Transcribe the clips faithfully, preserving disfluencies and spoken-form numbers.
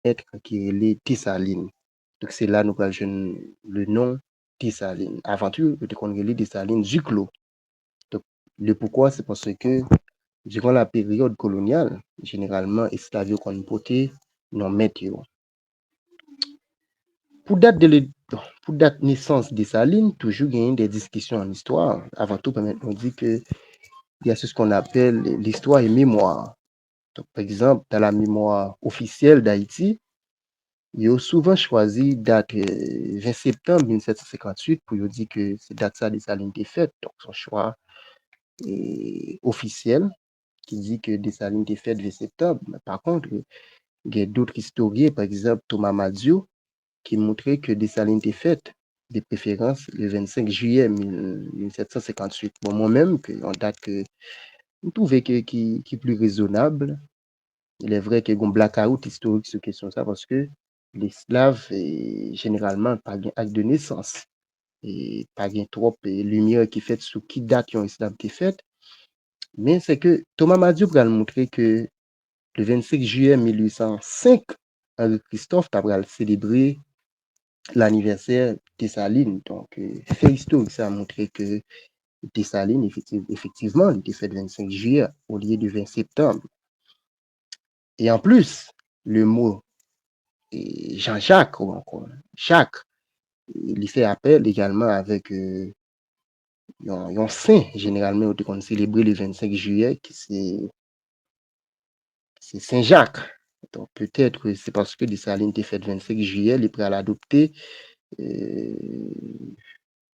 èt ki rele Desalin. Donk, se la nou pral jwenn le non Desalin. Avan tou, yo te konn rele Desalin Diklo. Donk, le poukwa, se paske, diran la peryòd kolonyal, jeneralman, esklav yo konn pote non mèt yo. Pou dat de le, pou dat nesans Desalin, toujou genyen de diskisyon an istwa. Avan tou, pèmèt nou di ke il y a ce qu'on appelle l'histoire et mémoire. Donk, pa egzanp, dans la mémoire officielle d'Haïti, yo souvan chwazi dat, euh, ven septanm mil sèt san senkantuit pou yo di ke se dat sa Desalin te fèt. Donk, se yon chwa, euh, ofisyèl ki di ke Desalin te fèt ven septanm. Men pa kont, gen dòt istoryen, pa egzanp, Thomas Madiou, ki montre ke Desalin te fèt, de preferans, le vennsenk jiyè mil, mil sèt san senkantuit. Bon, mwen menm, ke yon dat ke m twouve ke, ki, ki pli rezonab, il est vrai ke gen blakawout istorik sou kesyon sa, paske lesklav, e, jeneralman, pa gen ak de nesans. E pa gen twòp, e, limyè ki fèt sou ki dat yon esklav te fèt. Men se ke Thomas Madiou pral montre ke le vennsenk jiyè mil uit san senk, Henri Christophe ta pral selebre lanivèsè Desalin. Donk, e, fè istorik sa montre ke Desalin, efektiv-, efektivman, li te fèt vennsenk jiyè olye de ven septanm. E anplis, le mo, e, Jean-Jacques, ou ankò Jacques, e, li fè apèl egalman avèk, e, yon, yon sen, jeneralman, yo te konn selebre le vennsenk jiyè, ki se, se Sen Jak. Donk, petèt, se paske Desalin te fèt vennsenk jiyè, li pral adopte, e,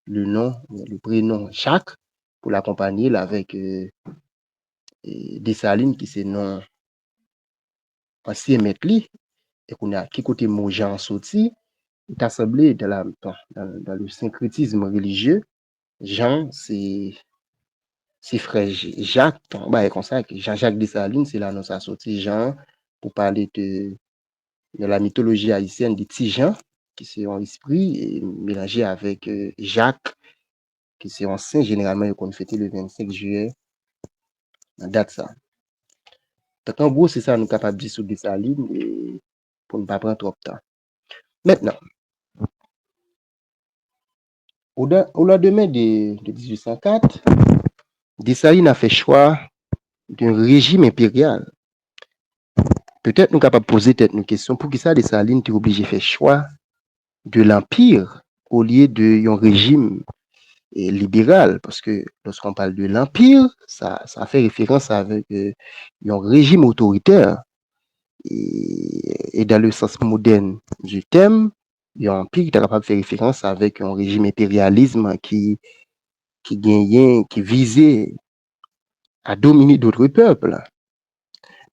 le non, le prenon Jak pou l akonpanye l avèk, e, e, Desalin, ki se non ansyen mèt li. E kounye a, ki kote mo Jan an soti? Li ta sanble, dans la, dans, dans, dans le syncrétisme religieux, Jan, se, se frè J-, Jak, yon bagay konsa, ke Jean-Jacques Dessalines, se la non sa soti, Jan, pou pale de, de la mythologie haïtienne de Ti Jan, ki se yon espri, e, melanje avèk, e, Jak, ki se yon sen, jeneralman, yo konn fete le vennsenk jiyè, nan dat sa. Donk, an gwo, se sa nou kapab di sou Desalin, e, pou n pa pran twòp tan. Mentnan, au, au lendemain de, de dix-huit cent quatre, Desalin a fait choix d'un régime impérial. Petèt nou kapab poze tèt nou kesyon, poukisa Desalin te oblije fè chwa de lanpir olye de yon rejim, e, liberal? Paske lorsqu'on parle de l'empire, sa, sa fè referans avèk, e, yon rejim otoritè. E, e dans le sens moderne du terme, yon anpi ki ta kapab fè referans avèk yon rejim enperyalism ki, ki genyen, ki vize à dominer d'autres peuples.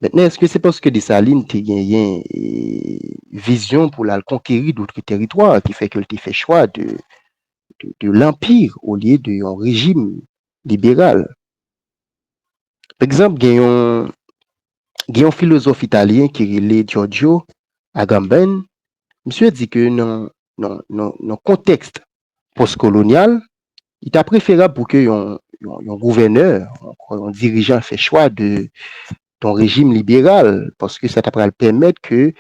Mentnan, èske se paske Desalin te genyen, e, vizyon pou l al konkeri dòt teritwa ki fè ke l te fè chwa de, de, de lanpir olye de yon rejim liberal? Pa egzanp, gen yon, gen yon filozòf italyen ki rele Giorgio Agamben. Misye di ke nan, nan, nan, nan kontèks pòskolonyal, li ta preferab pou ke yon, yon, yon gouvènè, yon, yon dirijan fè chwa de, de yon rejim liberal, paske sa ta pral pèmèt ke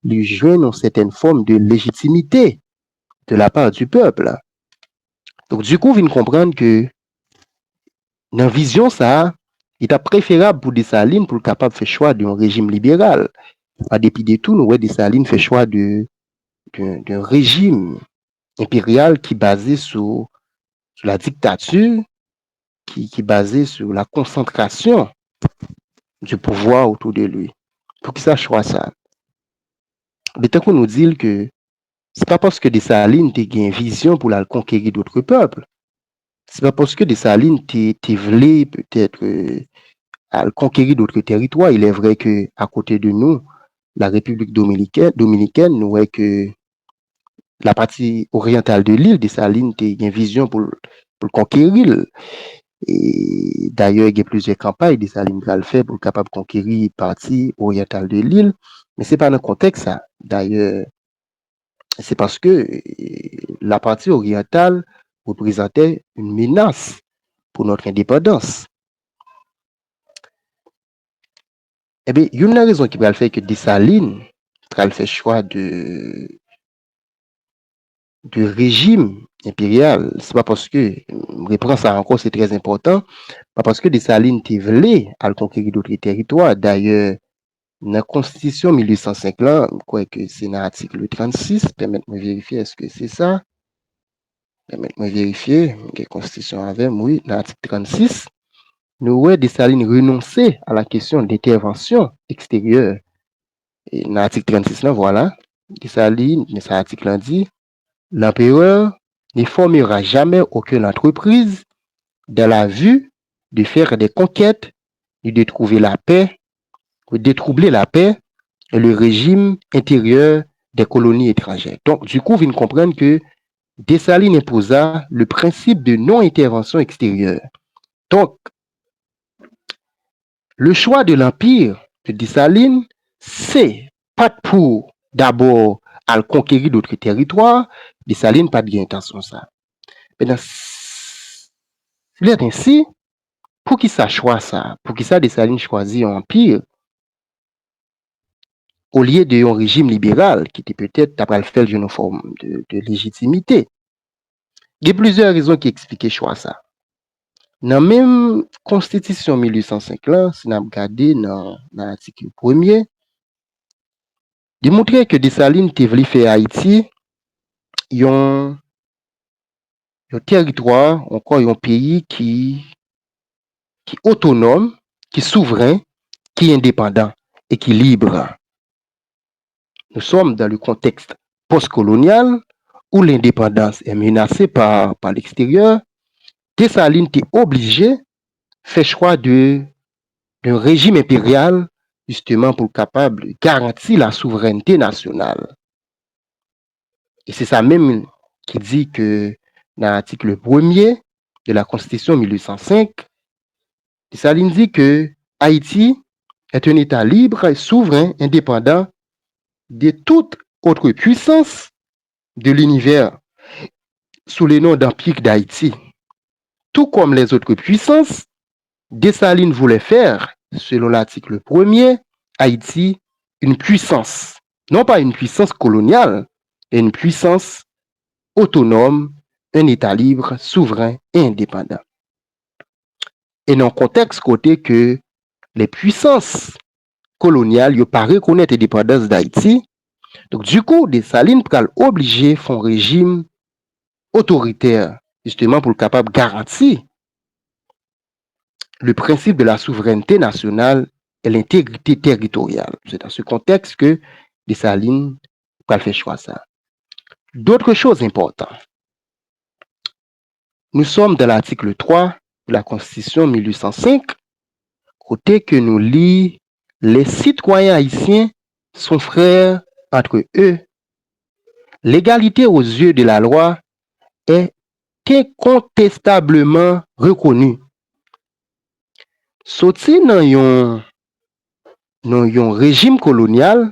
li jwenn yon sètèn fòm de lejitimite de la part du peuple. Donk, dikou, vin konprann ke nan vizyon sa a, li ta preferab pou Desalin pou l kapab fè chwa de yon rejim liberal. An depi de tou, nou wè Desalin fè chwa de, de, de rejim enperyal ki baze sou, sou la dictature, ki, ki baze sou la concentration du pouvoir autour de lui. Poukisa chwa sa? Men tankou nou di l ke se pa paske Desalin te gen vizyon pou l al konkeri dòt pèp, se pa paske Desalin te, te vle petèt, e, al konkeri dòt teritwa. Il est vrai que, à côté de nous, la République dominicaine, dominicaine, nou wè ke la pati oryantal de lil, Desalin te gen vizyon pou l, pou l konkeri l. E dayè, gen plizyè kanpay Desalin pral fè pou l kapab konkeri pati oryantal de lil, men se pa nan kontèks sa. Dayè, se paske, e, la partie orientale représentait une menace pour notre indépendance. Ebyen, youn nan rezon ki pral fè ke Desalin pral fè chwa de, de rejim enperyal. Se pa paske, m repran sa ankò, se trè enpòtan, pa paske Desalin te vle al konkeri dòt teritwa. Dayè, nan konstitisyon mil uit san senk lan, m kwè ke se nan atik trannsis, pèmèt mwen verifye èske se sa. Pèmèt mwen verifye, m gen konstitisyon avè m, wi, nan atik trannsis, nou wè Desalin renonse a la kesyon de entèvansyon eksteryè. E nan atik trannsis lan, vwala, Desalin, men sa atik lan di, L'empereur ne formera jamais aucune entreprise dans la vue de faire des conquêtes ni de trouver la paix, de troubler la paix et le régime intérieur des colonies étrangères. Donk, dikou, vin konprann ke Desalin enpoza le prensip de non-entèvansyon eksteryè. Donk, le chwa de lanpir de Desalin, se pa t pou dabò al konkeri dòt teritwa, Desalin pa t gen entansyon sa. Mentnan, s-, si l èt ensi, poukisa chwa sa? Poukisa Desalin chwazi yon anpir olye de yon rejim liberal ki te petèt ta pral fè l jwenn yon fòm de, de lejitimite? Gen plizyè rezon ki eksplike chwa sa. Nan menm konstitisyon mil uit san senk lan, si n ap gade nan, nan atik premye, li montre ke Desalin te vle fè Ayiti yon, yon teritwa, ankò yon peyi ki, ki otonòm, ki souvren, ki endepandan e ki lib. Nous sommes dans le contexte postcolonial où l'indépendance est menacée par, par l'extérieur. Desalin te oblije fè chwa de, d'un régime impérial, justement, pou l kapab garanti la souveraineté nationale. E se sa menm ki di ke nan atik premye de la Constitution mil uit san senk, Desalin di ke Haïti est un État libre, souverain, indépendant de toute autre puissance de l'univers sous le nom d'Empire d'Haïti. Tout comme les autres puissances, Dessalines voulait faire, selon l'article premier, Haïti une puissance, non pas une puissance coloniale, mais une puissance autonome, un État libre, souverain et indépendant. E nan kontèks kote ke les puissances coloniales yo pa rekonèt endepandans Dayiti, donk, dikou, Desalin pral oblije fè yon rejim otoritè, jisteman, pou l kapab garanti le principe de la souveraineté nationale et l'intégrité territoriale. C'est dans ce contexte que Dessalines pral fè chwa sa. D'autres choses importantes. Nous sommes dans l'article trois de la Constitution mil uit san senk, kote ke nou li, les citoyens haïtiens sont frères entre eux. L'égalité aux yeux de la loi est incontestablement reconnue. Soti nan yon, nan yon rejim kolonyal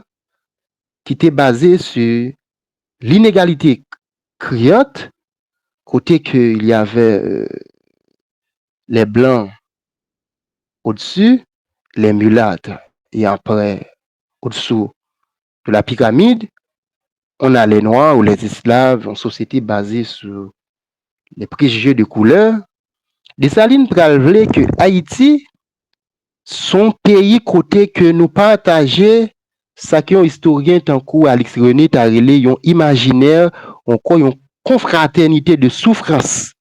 ki te baze sur l'inégalité criante, kote ke il y avait, euh, les blancs au-dessus, les mulâtres et après au-dessous de la pyramide, on a les noirs ou les esclaves, yon sosyete baze sou les préjugés de couleur. Desalin pral vle ke Ayiti se yon peyi kote ke nou pataje sa ke yon istoryen tankou Alix René ta rele yon imajinè, ankò yon confraternité de souffrance.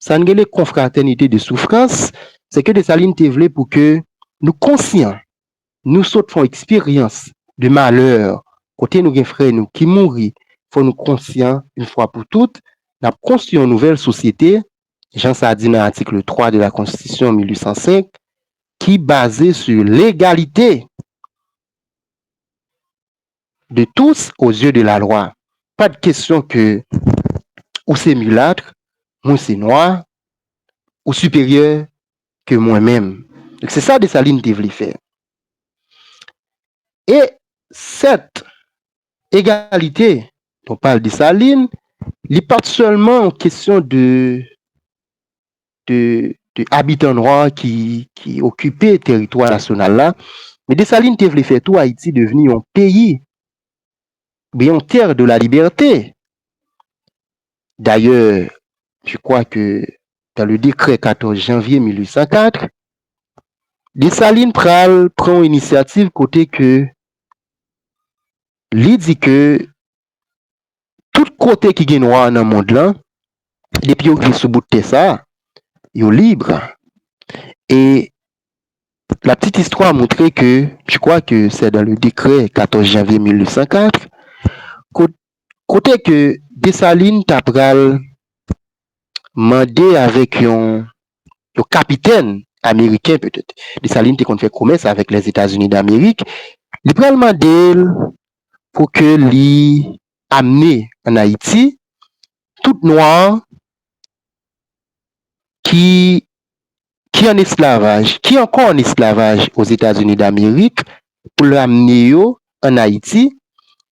Sa n rele confraternité de souffrance, se ke Desalin te vle pou ke nou konsyan, nou sot fè yon eksperyans de malè, kote nou gen frè nou ki mouri, fò nou konsyan, yon fwa pou tout, n ap konstwi yon nouvèl sosyete, jan sa di nan atik twa de la Konstitisyon mil uit san senk, ki baze sur l'égalité de tous aux yeux de la loi. Pa de kesyon ke ou se milat, mwen se nwa, ou siperyè ke mwen menm. Donk, se sa Desalin te vle fè. E cette égalité dont parle Dessalines, li pa t sèlman yon kesyon de, de, de abitan nwa ki, ki okipe teritwa nasyonal la, men Desalin te vle fè tou Ayiti devni yon peyi oubyen yon terre de la liberté. D'ailleurs, je crois que dans le décret quatorze janvier mil uit san kat, Desalin pral pran yon inisyativ kote ke li di ke tout kote ki gen nwa nan mond lan, depi yo rive sou bout tè sa, yo lib. E la petite histoire montre que, je crois que c'est dans le décret quatorze janvier mil uit san kat, kote ke Desalin ta pral mande avèk yon, yon kapitèn ameriken petèt. Desalin te konn fè komès avèk Lèzetazini Damerik. Li pral mande l pou ke li amne ann Ayiti tout nwa ki, ki an esklavaj, ki ankò an esklavaj Ozetazini Damerik, pou l amne yo ann Ayiti,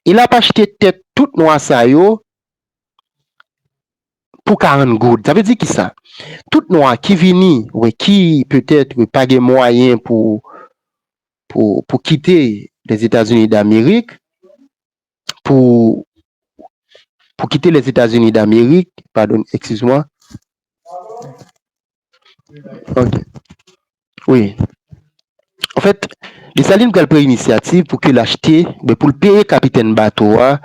e l ap achte tèt tout nwa sa yo pou karant goud. Sa vle di ki sa? Tout nwa ki vini, wi, ki petèt pa gen mwayen pou, pou, pou kite Lèzetazini Damerik, pou, pou kite Lèzetazini Damerik, padon, excuse-moi. Ok. Wi. Anfèt, Desalin pral pran inisyativ pou ke l achte, ben, pou l peye kapitèn bato a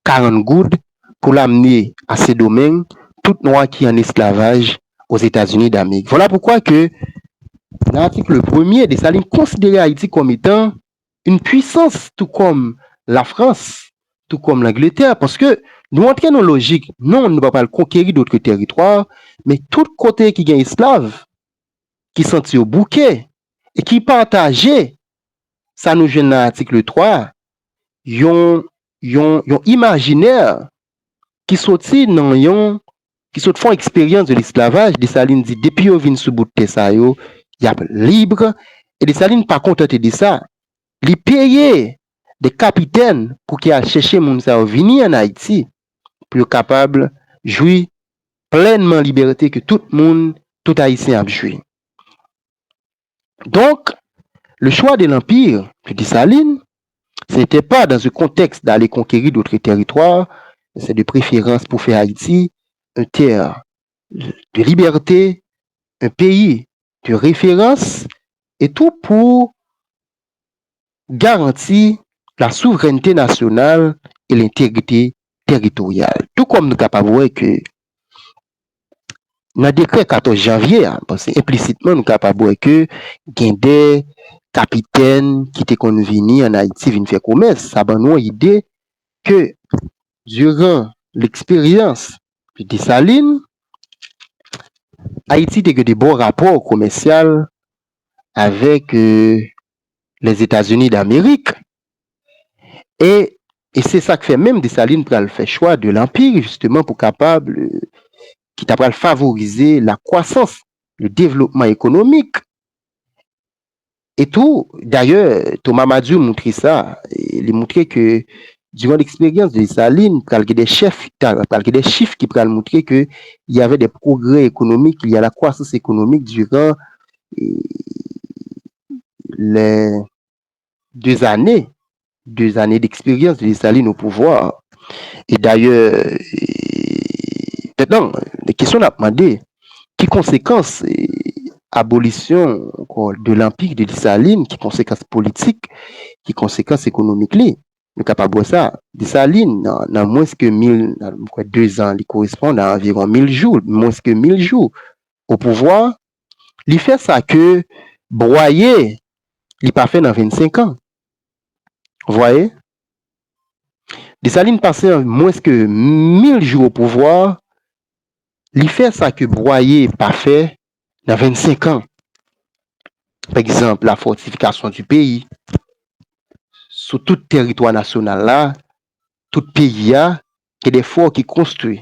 karant goud pou l amne a Sendomeng tout nwa ki an esklavaj Ozetazini Damerik. Voilà pourquoi que nan atik premye, Desalin konsidere Ayiti kòm etan une puissance, tout comme la France, tout comme l'Angleterre, paske nou antre nan lojik, non, nou pa pral konkeri dòt teritwa, men tout kote ki gen esklav, ki santi yo bouke, e ki pataje sa nou jwenn nan atik twa, yon, yon, yon imajinè ki soti nan yon, ki sot fè yon eksperyans de lesklavaj. Desalin di, depi yo vin sou bout tè sa yo, y ap lib. E Desalin pa kontante de sa. Li peye de kapitèn pou ki al chèche moun sa yo vini ann Ayiti, pou yo kapab jwi plènman libète ke tout moun, tout Ayisyen ap jwi. Donc, le choix de l'Empire de Dessalines, ce n'était pas dans un contexte d'aller conquérir d'autres territoires, mais c'est de préférence pour faire Haïti un terre de liberté, un pays de référence, et tout pour garantir la souveraineté nationale et l'intégrité territoriale. Tout comme nous capables de voir que nan dekrè katòz janvye a, paske enplisitman nou kapab wè ke gen de kapitèn ki te konn vini ann Ayiti vin fè komès. Sa ban nou yon ide ke, diran leksperyans de Desalin, Ayiti te gen de bon rapò komèsyal avèk, euh, Lèzetazini Damerik. E, e se sa k fè menm Desalin pral fè chwa de lanpi, jisteman, pou kapab, euh, ki ta pral favorize lakwasans, le devlopman ekonomik. E tou, dayè, Thomas Madiou montre sa, e li montre ke, diran leksperyans de Desalin, pral gen de chèf, pral gen de chif ki pral montre ke il y avait des progrès économiques, il y a la croissance économique durant, euh, les deux années, deux années d'expérience de Dessalines au pouvoir. E dayè, e, mentnan, kesyon n ap mande, ki konsekans, e, abolisyon ankò de lanpi de Desalin, ki konsekans politik, ki konsekans ekonomik li? Nou kapab wè sa. Desalin, nan, nan mwens ke mil, nan, m kwè, de zan, li koresponn a anviwon mil jou, mwens ke mil jou o pouvwa, li fè sa ke Bwaye, li pa fè nan vennsenk an. Vwaye? Desalin pase an mwens ke mil jou o pouvwa, li fè sa ke Bwaye pa fè nan vennsenk an. Pa egzanp, la fortification du pays. Sou tout teritwa nasyonal la, tout peyi a, gen de fò ki konstwi.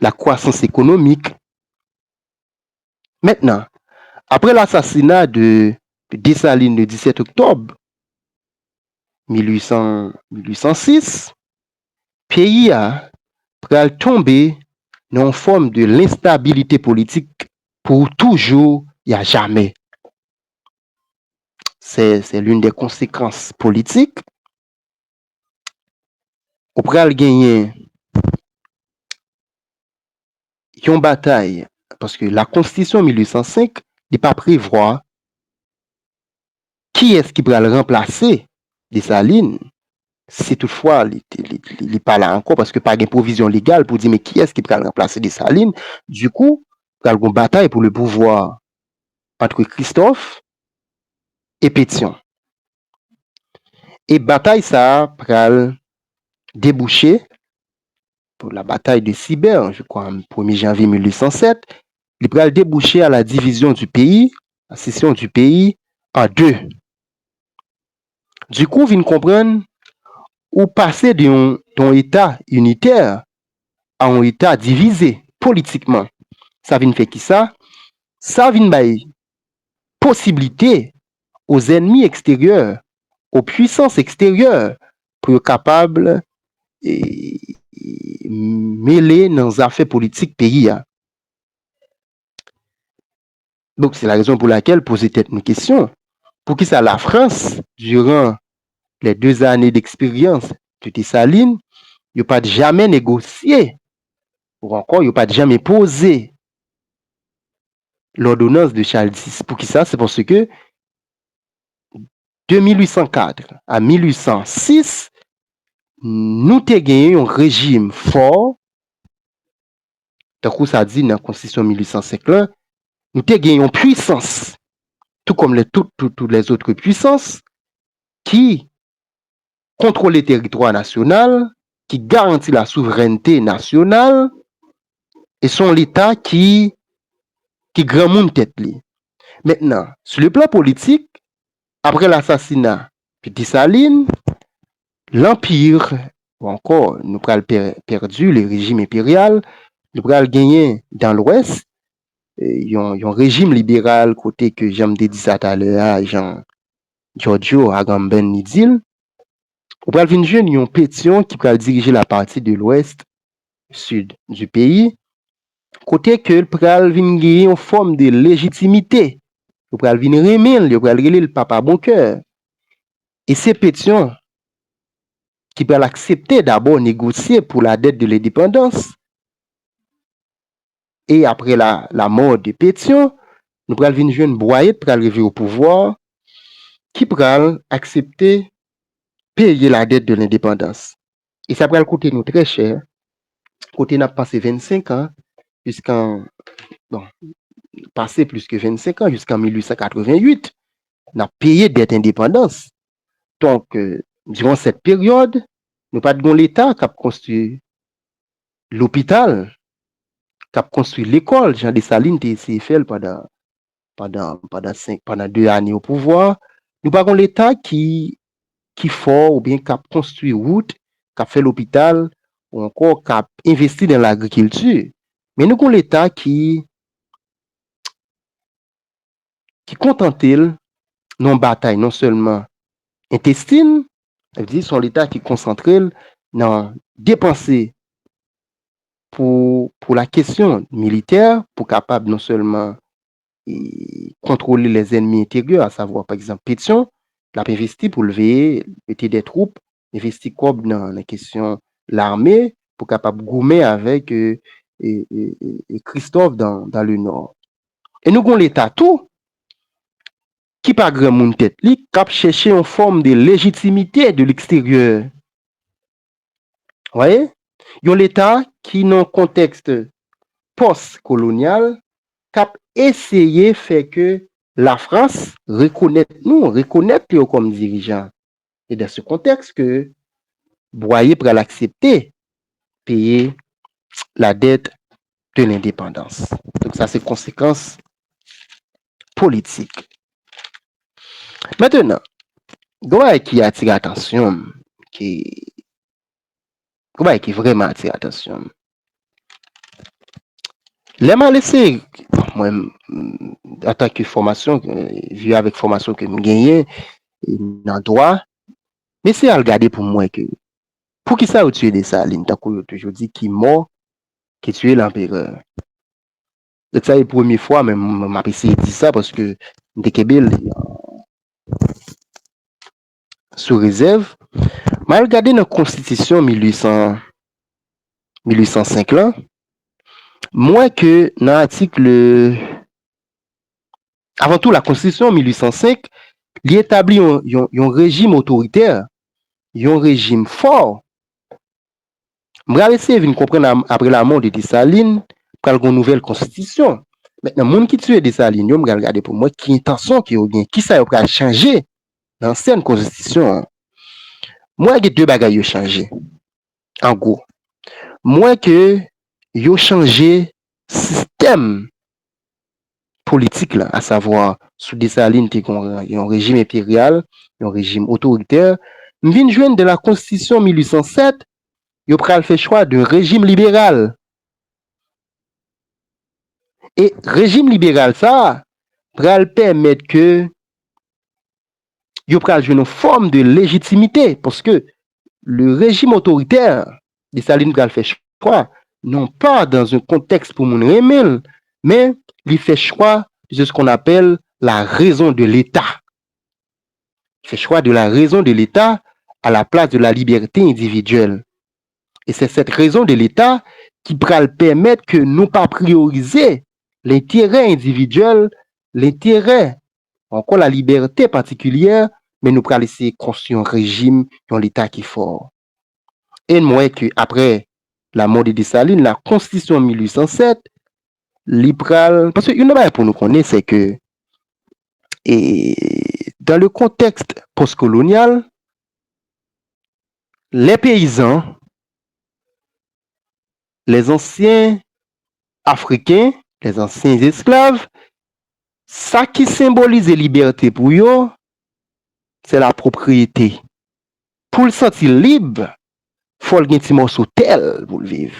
La croissance économique. Mentnan, apre lasasina de Desalin le disèt oktòb mil uit san, mil uit san sis, peyi a pral tonbe nan yon fòm de lenstabilite politik pou toujou, y a jamais. C'est, c'est l'une des conséquences politiques. ou pral genyen yon batay, paske la konstitisyon mil uit san senk, li pa prevwa kiyès ki pral ranplase Desalin, si toutfwa li, li, li, li pa la ankò, paske pa gen pwovizyon legal pou di men kiyès ki pral ranplase Desalin. Dikou, pral gen batay pou le pouvwa ant Kristòf e Petyon. E batay sa a pral debouche pour la bataille de Sibert, je crois, premye janvye mil uit san sèt, li pral debouche à la division du pays, la scission du pays en deux. Dikou, vin konprann ou pase de yon, de yon eta initè a yon eta divize politikman. Sa vin fè ki sa? Sa vin bay posiblite aux ennemis extérieurs, aux puissances extérieures, pou yo kapab e, mele nan zafè politik peyi a. Donk, c'est la raison pour laquelle poze tèt nou kesyon, poukisa Lafrans, durant les deux années d'expérience de Dessalines, yo pa t jamè negosye, ou ankò, yo pa t jamè poze l'ordonnance de Charles dis. Poukisa? Se paske de mil uit san kat a mil uit san sis, nou te genyen yon rejim fò, tankou sa di nan konstitisyon mil uit san senk lan, nou te gen yon pwisans, tou kòm lè tout, tout, tout lèzòt pwisans, ki kontwole teritwa nasyonal, ki garanti la souverènte nasyonal, e se yon leta ki, ki granmoun tèt li. Mentnan, sou le plan politik, apre lasasina Desalin, lanpir, ou ankò, nou pral pè-, pèdi le rejim enperyal, nou pral genyen dan Lwès, e, yon, yon rejim liberal kote ke, jan m te di sa talè a, jan Giorgio Agamben li di l, ou pral vin jwenn yon Petyon ki pral dirije la pati de l'ouest, sud du pays, kote ke l pral vin genyen yon fòm de lejitimite. Yo pral vin renmen l, yo pral rele l papa bon kè. E se Petyon ki pral aksepte dabò negosye pour la dette de l'indépendance. E apre la, la mort de Pétion, nou pral vin jwenn Bwayet pral rive o pouvwa, ki pral aksepte peye la dette de l'indépendance. E sa pral koute nou trè chè, kote n ap pase vennsenk an, jiskan, bon, pase plis ke vennsenk an, jiskan mil uit san katreven uit, n ap peye dèt endepandans. Donk, e, diran sèt peryòd, nou pa t gon Leta k ap konstwi lopital, k ap konstwi lekòl, jan Desalin te eseye fè l pandan, pandan, pandan senk, pandan de ane o pouvwa. Nou pa gon Leta ki, ki fò oubyen k ap konstwi wout, k ap fè lopital, ou ankò k ap envesti nan lagrikilti. Men nou gon Leta ki, ki kontante l nan batay non sèlman entestin, sa vle di se yon Leta ki konsantre l nan depanse pou, pou la kesyon militè, pou kapab non sèlman, e, kontwole lèzènmi enteryè, asavwa, pa egzanp, Petyon, l ap envesti pou l veye mete dè twoup, envesti kòb nan, nan kesyon lame, pou kapab goumen avèk, e, e, e, e, e Kristòf dan, dan le nò. E nou gon Leta tou, ki pa granmoun tèt li, k ap chèche yon fòm de lejitimite de leksteryè. Voyez? Yon Leta ki nan kontèks pòs-kolonyal, k ap eseye fè ke Lafrans rekonèt nou, rekonèt yo kòm dirijan. E dan se kontèks ke Bwaye pral aksepte peye la dette de l'indépendance. Donk sa se konsekans politik. Mentnan, gon bagay ki atire atansyon m, ki, gon bagay ki vrèman atire atansyon m. Lè m al eseye, bon, mwen, m, antanke fòmasyon, e, viv avèk fòmasyon ke m genyen, e, nan dwa, m eseye al gade pou m wè ke, poukisa yo tiye Desalin, tankou yo toujou di, qui mord, qui tue l'empereur. Donk sa e premye fwa, men m, m ap eseye di sa, paske m te kenbe l, e, sou rezèv. M Mwen al gade nan konstitisyon mil uit san, mil uit san senk lan, m wè ke nan atik, avan tou, la konstitisyon mil uit san senk, li etabli yon, yon, yon rejim otoritè, yon rejim fò. M pral eseye vin konprann a- apre lanmò de Desalin, pral gen yon nouvèl konstitisyon. Mentnan, moun ki tiye Desalin yo, m pral gade pou m wè ki entansyon ke yo gen, kisa yo pral chanje nan ansyen konstitisyon an. M wè gen de bagay yo chanje, an gwo. M wè ke yo chanje sistèm politik la, asavwa sou Desalin te gen yon, yon rejim enperyal, yon rejim otoritè. M vin jwenn de la konstitisyon mil uit san sèt, yo pral fè chwa de rejim liberal. E rejim liberal sa a pral pèmèt ke yo pral jwenn yon fòm de lejitimite, paske le rejim otoritè, Desalin pral fè chwa, non pa dans un contexte pou moun renmen l, men li fè chwa de ce qu'on appelle la raison de l'État. Li fè chwa de la raison de l'État à la place de la liberté individuelle. Et c'est cette raison de l'État qui pral pèmèt ke nou pa priyorize lenterè endividyèl, lenterè, ankò la libète patikilyè, men nou pral eseye konstwi yon rejim, yon leta ki fò. E m wè ke apre lanmò de Desalin, la konstitisyon mil uit san sèt, li pral, paske youn nan bagay pou nou konnen, se ke, e, dans le contexte postcolonial, les paysans, les anciens Africains, les anciens esclaves, sa ki senbolize libète pou yo, se la pwopriyete. Pou l santi l lib, fò l gen ti mòso tè l pou l viv.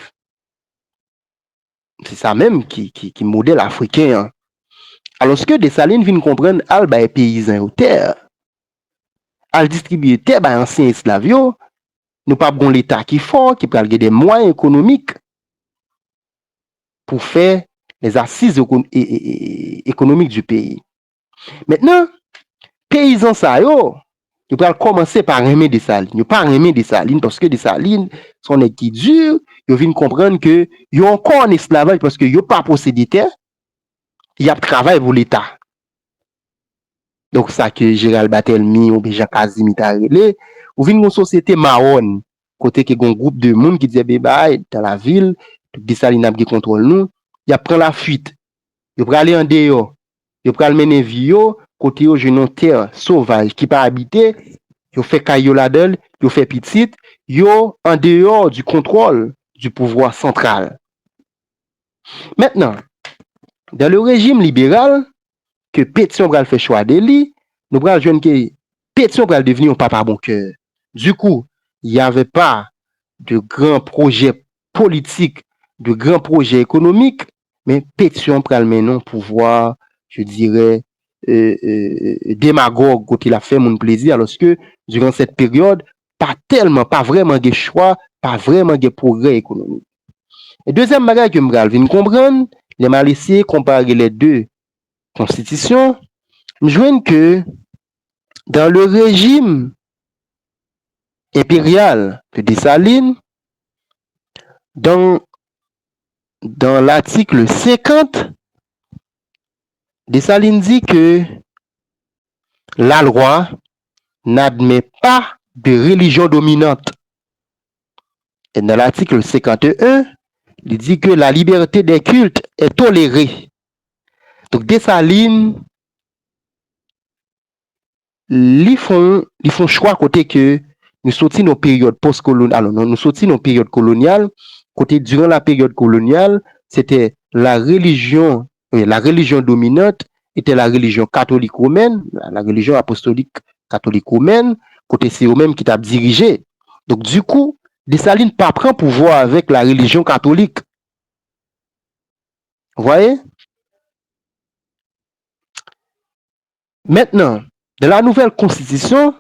Se sa menm ki, ki, ki modèl afriken an. Alòske Desalin vin konprann al bay peyizan yo tè, al distribiye tè bay ansyen esklav yo, nou p ap gon leta ki fò, ki pral gen de mwayen ekonomik pou fè les assises éco- é- é- é- économiques du pays. Mentnan, peyizan sa yo, yo pral kòmanse pa renmen Desalin. Yo pa renmen Desalin paske Desalin se yon nèg ki di, yo vin konprann ke yo ankò an esklavaj paske yo pa posede tè, y ap travay pou leta. Donk, sa ke Jeral Batelmi oubyen Jan Kazimi ta rele, ou vin gen yon sosyete mawòn, kote ke gen yon gwoup de moun ki di, ebyen, bay, dans la ville, tout Desalin ap gen kontwòl nou, y ap pran lafuit. Yo prale andeyò, yo pral mennen vi yo, kote yo jwenn yon tè sovaj ki pa abite, yo fè kay yo ladan l, yo fè pitit, yo andeyò du contrôle du pouvoir central. Mentnan, dans le régime libéral, ke Pétion pral fè chwa de li, nou pral jwenn ke Pétion pral devni yon papa bon kè. Du coup, il y avait pas de grands projets politiques, de grands projets économiques, men Pétion pral mennen yon pouvwa, je dirais, euh, euh, euh, démagogue, kote l ap fè moun plezi, alòske, durant cette période, pa tèlman, pa vrèman gen chwa, pa vrèman gen pwogrè ekonomik. E dezyèm bagay ke m pral vin konprann, lè m al eseye konpare les deux konstitisyon, m jwenn ke dans le régime impérial de Dessalines, dans, dans l'article cinquante, Dessalines dit que la loi n'admet pas de religion dominante. Et dans l'article cinquante et un, il dit que la liberté des cultes est tolérée. Donk, Desalin, li fè yon, li fè yon chwa kote ke nou soti nan peryòd pòskolon-, alò, nou, nou soti nan peryòd kolonyal, kote, diran la peryòd kolonyal, se te la religion, euh, la religion dominante était la religion catholique romaine, la, la religion apostolique catholique romaine, kote se yo menm ki t ap dirije. Donk, du coup, Desalin pa pran pouvwa avèk la religion catholique. Vous voyez? Maintenant, dans la nouvelle constitution,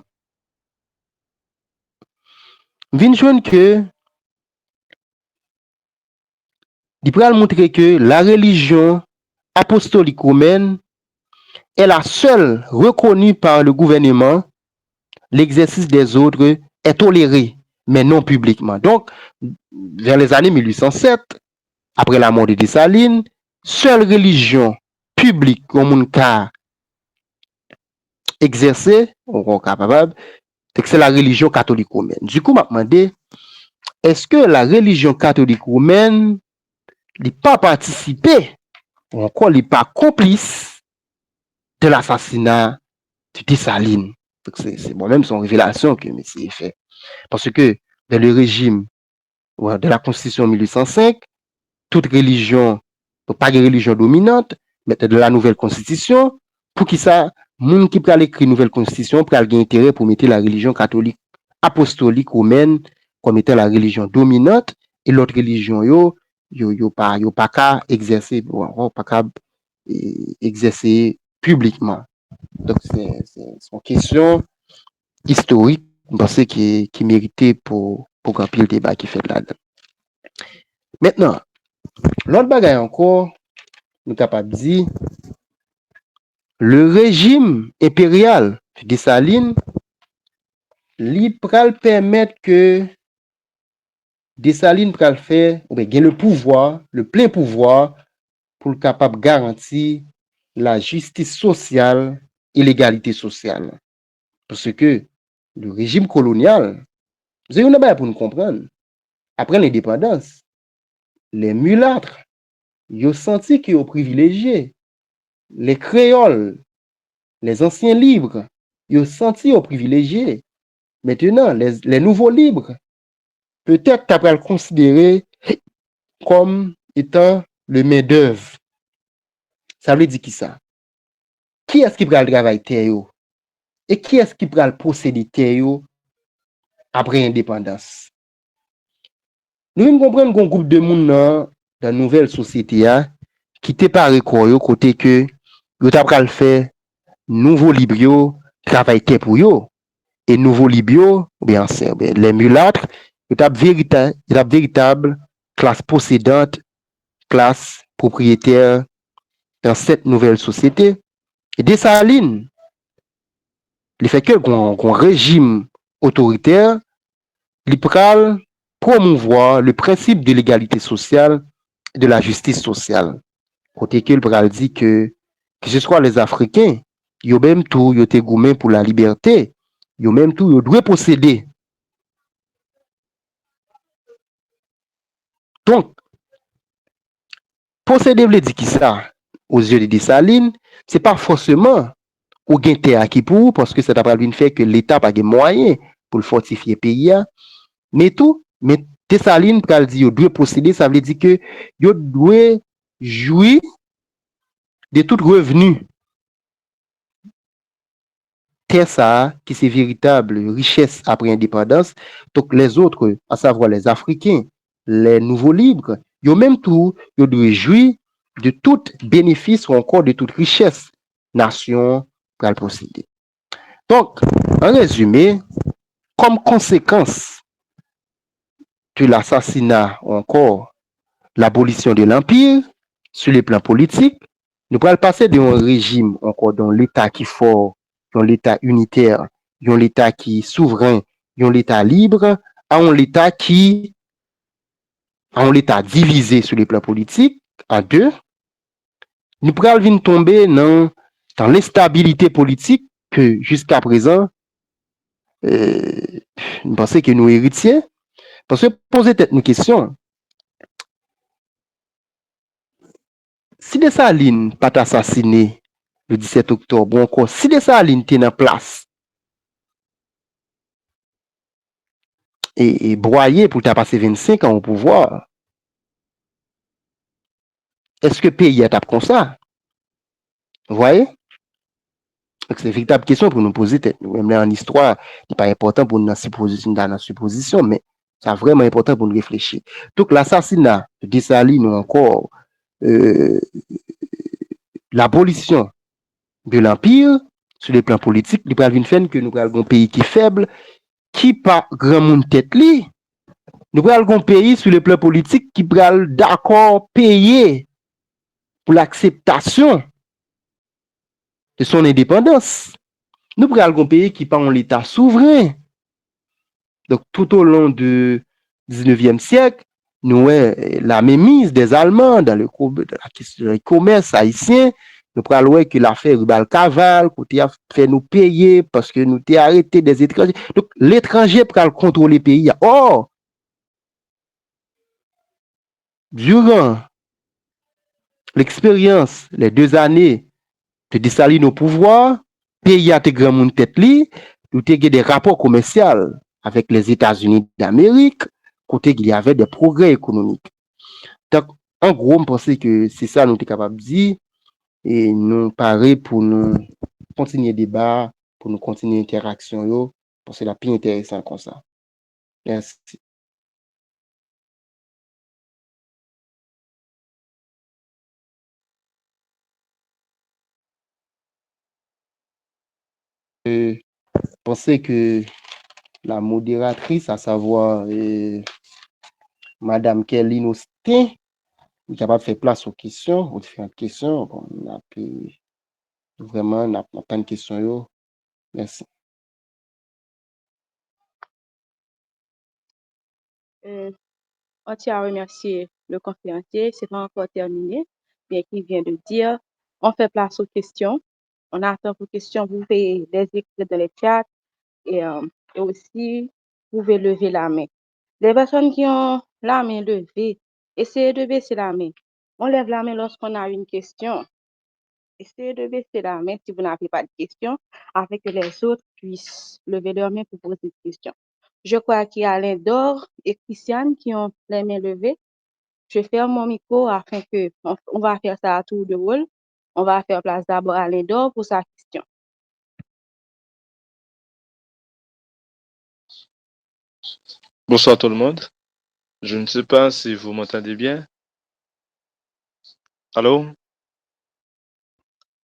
m vin jwenn ke li pral montre ke la religion apostolique romaine est la seule reconnue par le gouvernement, l'exercice des autres est tolérée, mais non publiquement. Donc, vers les années mil uit san sèt, après la mort de Dessalines, sèl relijyon piblik yon moun ka egzèse, ou kapab, se la religion catholique romaine. Du coup, m ap mande, èske la religion catholique romaine, li pa patisipe, ou ankò li pa konplis de lasasina de Desalin? Donk, se, se, bon, menm se yon revelasyon ke mesye fè. Paske, dans le régime, de la Constitution mil uit san senk, tout relijyon, donk pa gen relijyon dominant, men dans la nouvelle constitution, poukisa moun ki pral ekri nouvèl konstitisyon pral gen enterè pou mete la religion catholique apostolique romaine comme étant la religion dominante, e lòt relijyon yo, yo, yo pa, yo pa ka egzèse, bon, pa ka, e, egzèse piblikman? Donk, se, se, se yon kesyon istorik, m panse ki, ki merite pou, pou gen anpil deba ki fèt ladan. Mentnan, lòt bagay ankò, nou kapab di, le régime impérial de Dessalines, li pral pèmèt ke Desalin pral fè, oubyen gen le pouvwa, le plen pouvwa, pou l kapab garanti la jistis sosyal e legalite sosyal. Paske le rejim kolonyal, se youn nan bagay pou n konprann, apre lendepandans, les mulâtres, yo santi ke yo privilejye. Les créoles, les anciens libres, yo santi yo privilejye. Mentnan, les, les nouveaux libres, petèt ta pral konsidere kòm etan le main d'œuvre. Sa vle di kisa? Kiyès ki pral travay tè yo? E kiyès ki pral posede tè yo apre endepandans? Nou vin konprann gon gwoup de moun nan, nan nouvèl sosyete a, ki te pare kò yo kote ke yo ta pral fè nouvo lib yo travay tè pou yo. E nouvo lib yo, oubyen ansyen, oubyen les mulâtres, yo t ap verita-, yo t ap veritab klas posedant, klas pwopriyetè dans cette nouvelle société. E Desalin, le fait que gon, gon rejim otoritè, li pral promouvwa le principe de l'égalité sociale et de la justice sociale. Kote ke l pral di ke, que ce soit les Africains, yo menm tou, yo te goumen pou la libète, yo menm tou, yo dwe posede. Donk, posede vle di kisa? Aux yeux de Desalin, se pa fòseman ou gen tè a ki pou ou, paske sa ta pral vin fè ke Leta pa gen mwayen pou l fòtifye peyi a. Men tou, men Desalin pral di yo dwe posede, sa vle di ke yo dwe jwi de tout revni tè sa a, ki se veritab richès apre endepandans. Donk, les autres, à savoir les Africains, les nouveaux libres, yo menm tou, yo dwe jwi de tout benefis ou ankò de tout richès nasyon pral posede. Donk, an rezime, kòm konsekans de lasasina ou ankò labolisyon de lanpir, sur le plan politique, nou pral pase de yon rejim ankò, de yon Leta ki fò, yon Leta initè, yon Leta ki souvren, yon Leta lib, a yon Leta ki, a yon Leta divize sur le plan politique, an de. Nou pral vin tonbe nan, dans l'instabilité politique ke jiska prezan, euh, m panse ke nou eritye. Paske poze tèt nou kesyon, si Desalin pa t asasine le disèt oktòb, ou ankò si Desalin te nan plas e, e Bwaye pou l ta pase vennsenk an o pouvwa, èske peyi a t ap konsa? Ou vwaye? Donk, se veritab kesyon pou nou poze tèt nou. Menm lè an istwa, li pa enpòtan pou nou nan sipozisyon, ta nan sipozisyon, men sa vrèman enpòtan pou nou reflechi. Donk, lasasina de Desalin ou ankò, euh, labolisyon de lanpir, sur le plan politique, li pral vin fè n ke nou pral gon peyi ki fèb, ki pa granmoun tèt li. Nou pral gon peyi, sur le plan politique, ki pral dakò peye pou lakseptasyon de son endepandans. Nou pral gon peyi ki pa yon Leta souvren. Donk, tout au long de diznèvyèm syèk, nou wè, eh, la mainmise des Allemands dans le com-, dans la question du commerce haïtien, nou pral wè ke lafè Ribalkaval, kote y ap fè nou peye paske nou te arete des étrangers. Donk, letranje pral kontwole peyi a. Or, durant l'expérience, les deux années de Dessalines au pouvoir, peyi a te granmoun tèt li, nou te gen de rapò komèsyal avèk Lèzetazini Damerik, kote il y avait des progrès économiques. Donk, an gwo, m panse ke se sa nou te kapab di, e nou pare pou nou kontinye deba, pou nou kontinye entèraksyon yo, paske l ap pi enteresan konsa. Mèsi. Je pense que la modératrice, à savoir, euh, Madame Kerline Austin, li kapab fè plas aux questions, aux différentes questions. Bon, n ap, euh, vrèman, n ap, n ap tann kesyon yo. Mèsi. Euh, on tient à remercier le conférencier, c'est pas encore terminé, bien qu'il vient de dire, on fait place aux questions, on attend vos questions, vous pouvez les écrire dans les chats et, euh, et aussi, vous pouvez lever la main. Les personnes qui ont la main levée, essayez de baisser la main. On lève la main lorsqu'on a une question. Essayez de baisser la main si vous n'avez pas de questions, afin que les autres puissent lever leur main pour poser des questions. Je crois qu'il y a Lindor et Christiane qui ont les mains levées. Je ferme mon micro afin que on, on va faire ça à tour de rôle. On va faire place d'abord à Lindor pour sa question. Bonsoir tout le monde. Je ne sais pas si vous m'entendez bien. Allô?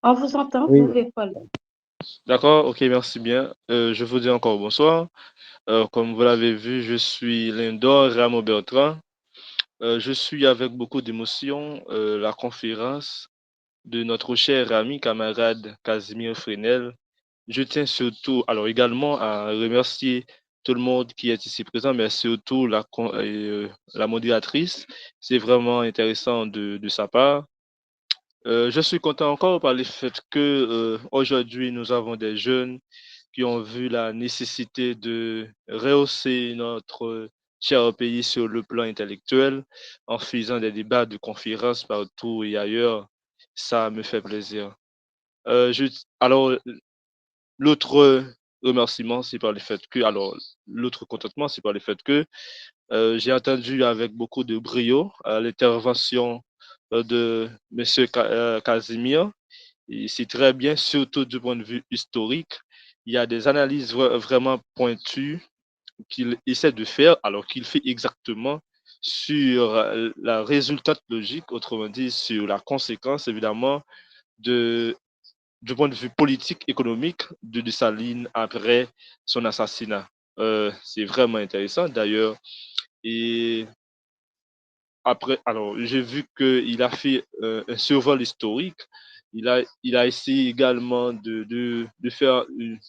On vous entend, vous pouvez parler. D'accord, ok, merci bien. Euh, je vous dis encore bonsoir. Euh, comme vous l'avez vu, je suis Lindor Rameau Bertrand. Euh, je suis avec beaucoup d'émotion, euh, la conférence de notre cher ami, camarade Casimir Frenel. Je tiens surtout, alors également à remercier tout le monde qui est ici présent, mais surtout la, con- euh, la modératrice. C'est vraiment intéressant de, de sa part. Euh, je suis content encore par le fait que euh, aujourd'hui nous avons des jeunes qui ont vu la nécessité de rehausser notre cher pays sur le plan intellectuel en faisant des débats de conférences partout et ailleurs. Ça me fait plaisir. Euh, je, alors, l'autre remerciement, c'est par le fait que, alors, l'autre contentement, c'est par le fait que euh, j'ai entendu avec beaucoup de brio euh, l'intervention euh, de M. Ka- euh, Casimir. Et c'est très bien, surtout du point de vue historique. Il y a des analyses vra- vraiment pointues qu'il essaie de faire, alors qu'il fait exactement sur euh, la résultante logique, autrement dit sur la conséquence, évidemment, de, du point de vue politique, économique de Dessalines après son assassinat. Euh, c'est vraiment intéressant, d'ailleurs. Et après, alors, j'ai vu qu'il a fait euh, un survol historique. Il a, il a essayé également de, de, de faire une,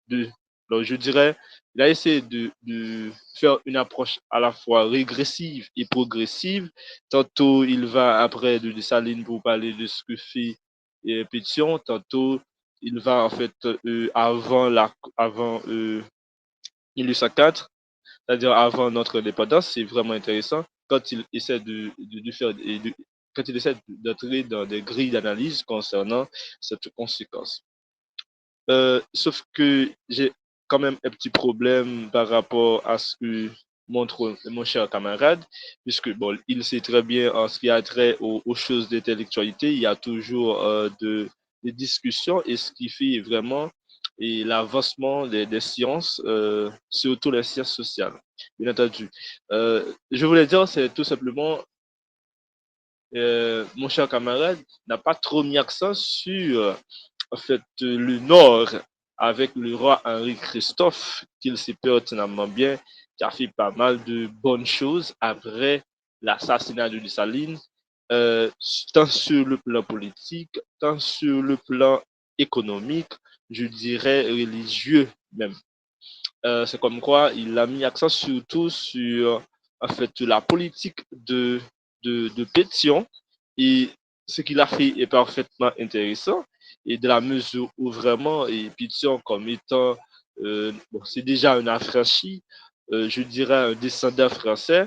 de, alors, je dirais, il a essayé de, de faire une approche à la fois régressive et progressive. Tantôt, il va après de Dessalines pour parler de ce que fait euh, Pétion. Tantôt, il va en fait euh, avant, la, avant euh, mille huit cent quatre, c'est-à-dire avant notre indépendance. C'est vraiment intéressant quand il essaie de, de, de faire, de, quand il essaie d'entrer dans des grilles d'analyse concernant cette conséquence. Euh, sauf que j'ai quand même un petit problème par rapport à ce que montre mon cher camarade, puisque bon, il sait très bien en ce qui a trait aux, aux choses d'intellectualité, il y a toujours euh, de, des discussions et ce qui fait vraiment et l'avancement des, des sciences, euh, surtout les sciences sociales, bien entendu. Euh, je voulais dire, c'est tout simplement euh, mon cher camarade, n'a pas trop mis accent sur, en fait, le Nord avec le roi Henri Christophe, qu'il sait pertinemment bien, qui a fait pas mal de bonnes choses après l'assassinat de Dessalines, euh, tant sur le plan politique, tant sur le plan économique, je dirais religieux même. Euh, c'est comme quoi il a mis accent surtout sur, en fait, la politique de, de, de Pétion et ce qu'il a fait est parfaitement intéressant et de la mesure où vraiment et Pétion comme étant, euh, bon, c'est déjà un affranchi, euh, je dirais un descendant français,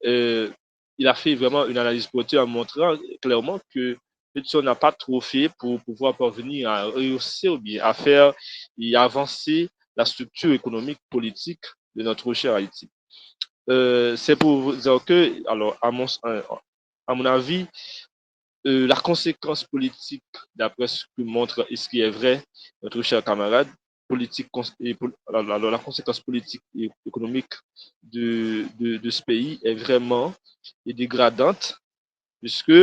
euh, il a fait vraiment une analyse pointue en montrant clairement que Pétion n'a pas trop fait pour pouvoir parvenir à rehausser ou bien à faire et avancer la structure économique, politique de notre cher Haïti. Euh, c'est pour vous dire que, alors, à mon, euh, à mon avis, euh, la conséquence politique, d'après ce que montre et ce qui est vrai, notre cher camarade, politique, cons- et pol- alors, alors, la conséquence politique et économique de, de, de ce pays est vraiment et dégradante, puisque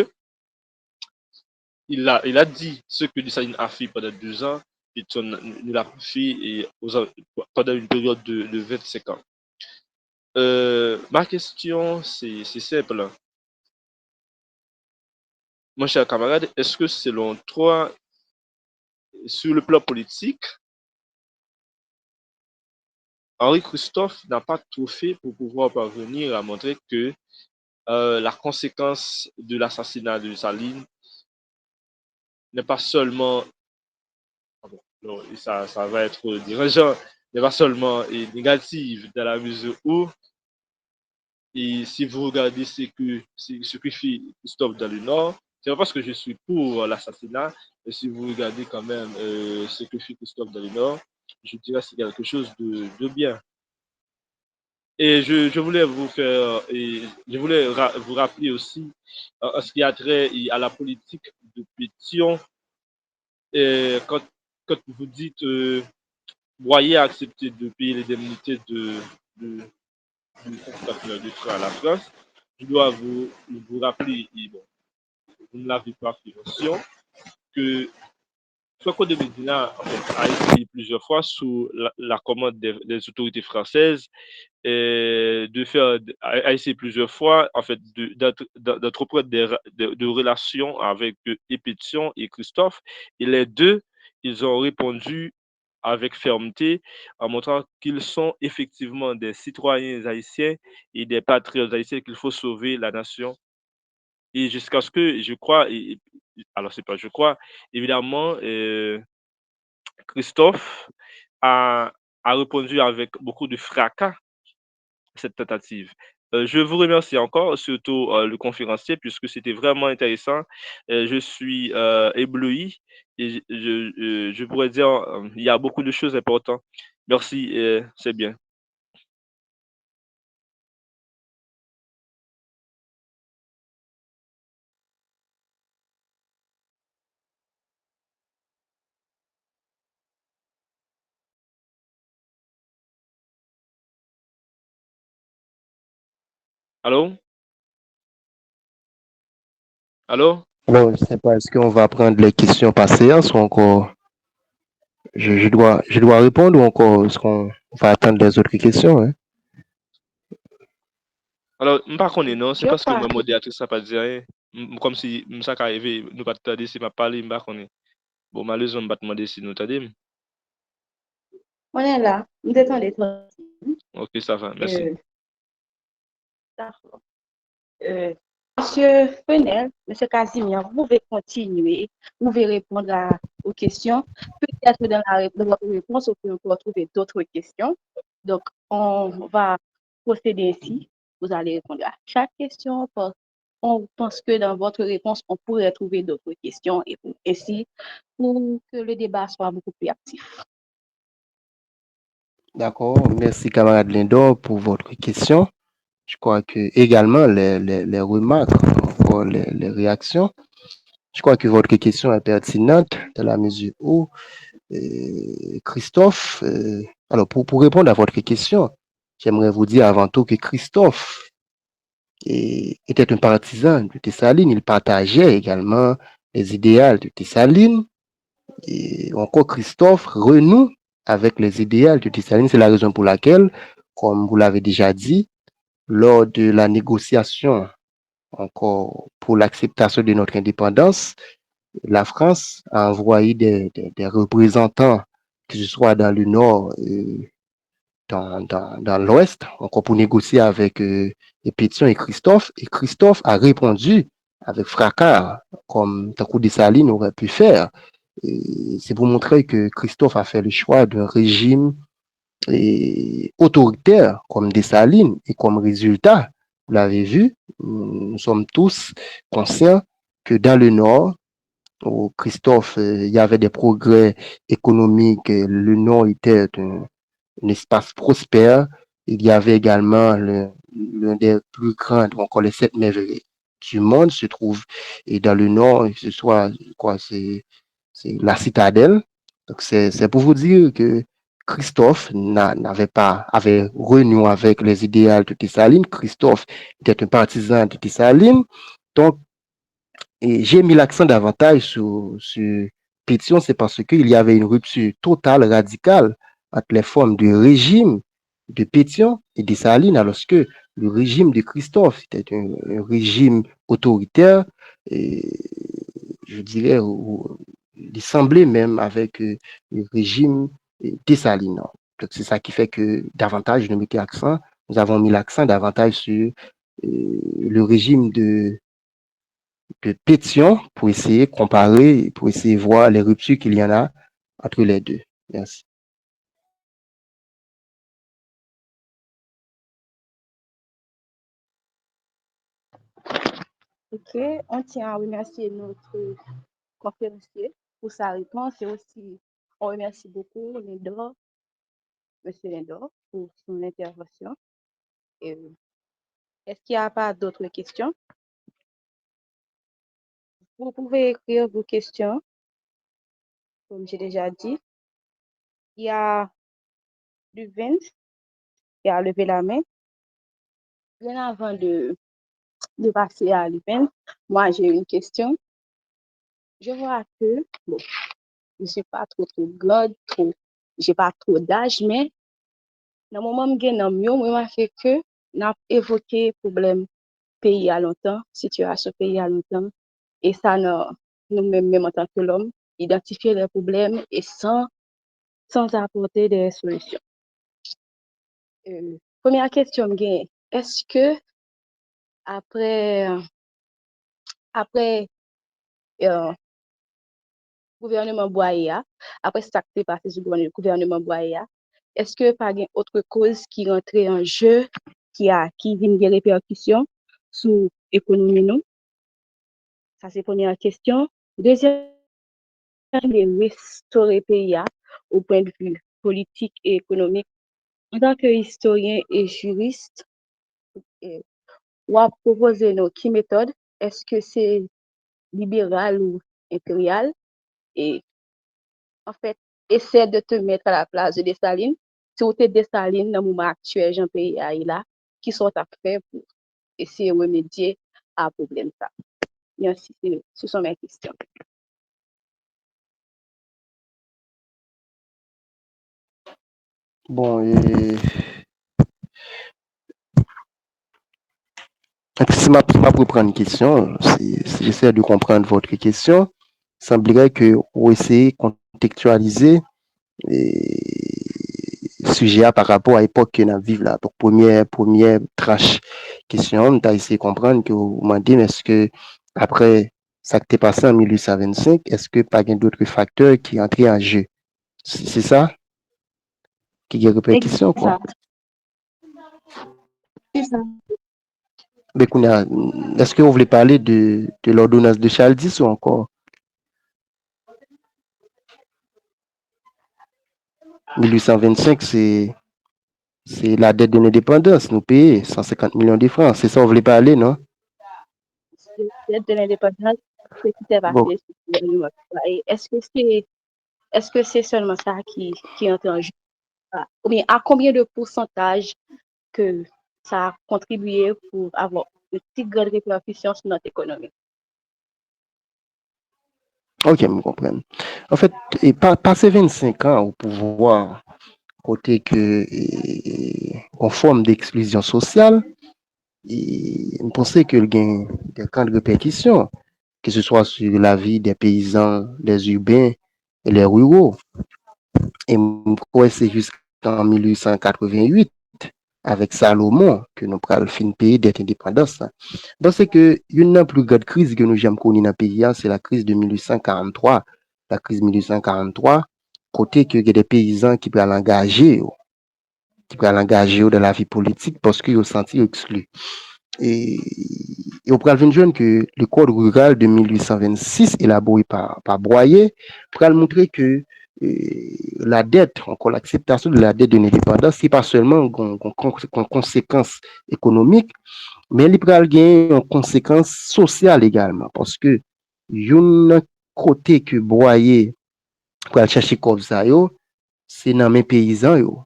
il a, il a dit ce que Dessalines a fait pendant deux ans, Pétion ne l'a pas fait et aux, pendant une période de, de vingt-cinq ans. Euh, ma question, c'est c'est simple. Mon cher camarade, est-ce que selon toi, sur le plan politique, Henri Christophe n'a pas tout fait pour pouvoir parvenir à montrer que euh, la conséquence de l'assassinat de Saline n'est pas seulement, ah bon, non, ça, ça va être dérangeant, n'est pas seulement et négative dans la mesure où, et si vous regardez ce que, ce, ce que fait Christophe dans le Nord, c'est pas parce que je suis pour l'assassinat, mais si vous regardez quand même euh, ce que fait Christophe dans le Nord, je dirais que c'est quelque chose de, de bien. Et je, je voulais vous faire, et je voulais ra- vous rappeler aussi, euh, en ce qui a trait à la politique de Pétion, euh, quand, quand vous dites euh, Boyer a accepté de payer l'indemnité de, de, de cinquante millions de francs à la France, je dois vous, vous rappeler, et bon, vous ne l'avez pas fait mention, que Franco de Medina, en fait, a essayé plusieurs fois sous la, la commande des, des autorités françaises euh, de faire, a, a essayé plusieurs fois, en fait, de- d'entre- d'en- d'entreprendre des, ra- de, de relations avec euh, et Pétion et Christophe. Et les deux, ils ont répondu avec fermeté en montrant qu'ils sont effectivement des citoyens haïtiens et des patriotes haïtiens, qu'il faut sauver la nation. Et jusqu'à ce que, je crois, et- et- alors c'est pas je crois, évidemment, euh, Christophe a, a répondu avec beaucoup de fracas à cette tentative. Euh, je vous remercie encore, surtout euh, le conférencier, puisque c'était vraiment intéressant. Euh, je suis euh, ébloui et je, je, euh, je pourrais dire euh, il y a beaucoup de choses importantes. Merci, euh, c'est bien. Allô? Allô? Alors, je sais pas, est-ce qu'on va prendre les questions par séance ou encore je, je dois, je dois répondre ou encore est-ce qu'on va attendre les autres questions, hein? Alors, m pa konnen non, se paske mwen modératrice la pa di anyen. M, m, kòmsi m sa ka rive, nou pa t tande si m ap pale, m pa konnen. Bon, malerezman, m pa t mande si nou tande m. Mwen la, m te tande tout. Ok, ça va, merci. Euh, Dakò. Euh, Monsieur Fenel, Monsieur Casimir, vous pouvez continuer, vous pouvez répondre à, aux questions. Peut-être dans la ré- dans votre réponse, vous pouvez encore trouver d'autres questions. Donc, on va procéder ainsi. Vous allez répondre à chaque question. Parce on pense que dans votre réponse, on pourrait trouver d'autres questions et pour, ainsi pour que le débat soit beaucoup plus actif. D'accord. Merci, camarade Lindor, pour votre question. Je crois que également les, les, les remarques, encore les, les réactions. Je crois que votre question est pertinente dans la mesure où euh, Christophe, euh, alors pour, pour répondre à votre question, j'aimerais vous dire avant tout que Christophe et- était un partisan de Dessalines. Il partageait également les idéaux de Dessalines. Et encore, Christophe renoue avec les idéaux de Dessalines. C'est la raison pour laquelle, comme vous l'avez déjà dit, lors de la négociation encore pour l'acceptation de notre indépendance, la France a envoyé des, des- des représentants, que ce soit dans le nord, euh, dans, dans, dans l'Ouest, encore pour négocier avec euh, Pétion et Christophe. Et Christophe a répondu avec fracas, comme tankou Dessalines aurait pu faire. Et c'est pour montrer que Christophe a fait le choix d'un régime et autoritaire comme Dessalines. Et comme résultat, vous l'avez vu, nous sommes tous conscients que dans le Nord, où Christophe, euh, il y avait des progrès économiques, euh, le Nord était un, un espace prospère. Il y avait également le- l'un des plus grands, ou encore les sept merveilles du monde se trouve et dans le Nord, que ce soit quoi, c'est c'est la citadelle. Donc c'est c'est pour vous dire que Christophe n'a- n'avait pas avait renoué avec les idéaux de Dessalines. Christophe était un partisan de Dessalines. Donc et j'ai mis l'accent davantage sur, sur Pétion, c'est parce qu'il y avait une rupture totale, radicale entre les formes de régime de Pétion et Dessalines, alors que le régime de Christophe était un, un régime autoritaire, et je dirais, où- il semblait même avec euh, le régime euh, Dessalines. Donc c'est ça qui fait que davantage nous mettions accent, nous avons mis l'accent davantage sur euh, le régime de de Pétion pour essayer de comparer, pour essayer de voir les ruptures qu'il y en a entre les deux. Merci. Ok, on tient à remercier notre conférencier pour sa réponse et aussi on remercie beaucoup Lindor, M. Lindor, pour son intervention. Euh, Est-ce qu'il n'y a pas d'autres questions? Vous pouvez écrire vos questions, comme j'ai déjà dit. Il y a Luvens qui a levé la main. Bien avant de, de passer à Luvens, moi j'ai une question. Je vois que, bon, je suis pas trop, trop grande, trop, j'ai pas trop d'âge, mais nan moman m gen nan m yo, m remake ke n ap evoke pwoblèm peyi a lontan, sitiyasyon peyi a lontan, e sa nan nou menm, menm antanke lòm, idantifye lè pwoblèm e san, san apòte de solisyon. Euh, premyè kesyon m gen, èske apre, apre euh, gouvèneman Bwaye a, apre sa k te pase sou gouvèneman Bwaye a, èske pa gen otre koz ki rantre an je ki a ki vin gen repèkisyon sou ekonomi nou? Sa se premyè kesyon. Dezyèm, restore peyi a o pwen de vi politik e ekonomik. Antanke istoryen e jiris, w ap pwopoze nou ki metòd? Èske se liberal ou enperyal? E anfèt, essaie de te mettre à la place de Dessalines. Si w te Dessalines nan moman aktyèl jan peyi a ye la, kisa w t ap fè pou eseye remedye a pwoblèm sa? Mèsi, se, se son mè kesyon. Bon, e, si m ap si m ap reprann kesyon, si, si j'essaie de comprendre votre question, semblerait que ou essaye kontekstyalize e, sijè a pa rapò a epòk ke n ap viv la. Donk, premyè, premyè tranch kesyon an, m ta eseye konprann ke w mande m èske apre sa k te pase an mil uit san vennsenk, èske pa gen dòt faktè ki antre an je? Se se sa? Ki gen repèkisyon, kwa? Se sa. Men kounye a, èske w vle pale de, de l'ordonnance de Chaldiz ou ankò? Mil uit san vennsenk, se se la dèt de lendepandans nou peye, san senkant milyon de fran. Se sa w vle pale, non? Dèt de lendepandans, se ki te pase sou gouvèneman Bwaye. Èske se, èske se sèlman sa ki, ki antre an je? Oubyen, à combien de pourcentage que ça a contribué pour avoir une si grande répercussion sur notre économie? Ok, m konprann. Anfèt, e pa, pase vennsenk an o pouvwa, kote ke e, gon fòm d'exclusion sociale, e m panse ke l gen de grann repèkisyon, ke se swa sur la vie des paysans, les urbains et les ruraux. E m kwè se jis an mil uit san katreven uit, avèk Salomon, ke nou pral fin peye dèt endepandans la. M panse ke youn nan pli gran kriz ke nou janm koni nan peyi a, se la kriz de mil uit san karant twa. La kriz mil uit san karant twa, kote ke gen de peyizan ki pral angaje yo, ki pral angaje yo dan lavi politik paske yo santi yo ekskli. E, e w pral vin jwenn ke le Code rural de mil uit san vennsis, elabore pa, pa Boyer, pral montre ke, e, la dette, ankò l'akseptasyon de la dette de l'indépendance, se pa sèlman gon, gon, gon konsekans ekonomik, men li pral gen yon konsekans sosyal egalman, paske youn nan kote ke Boyer pral chache kòb sa yo, se nan men peyizan yo.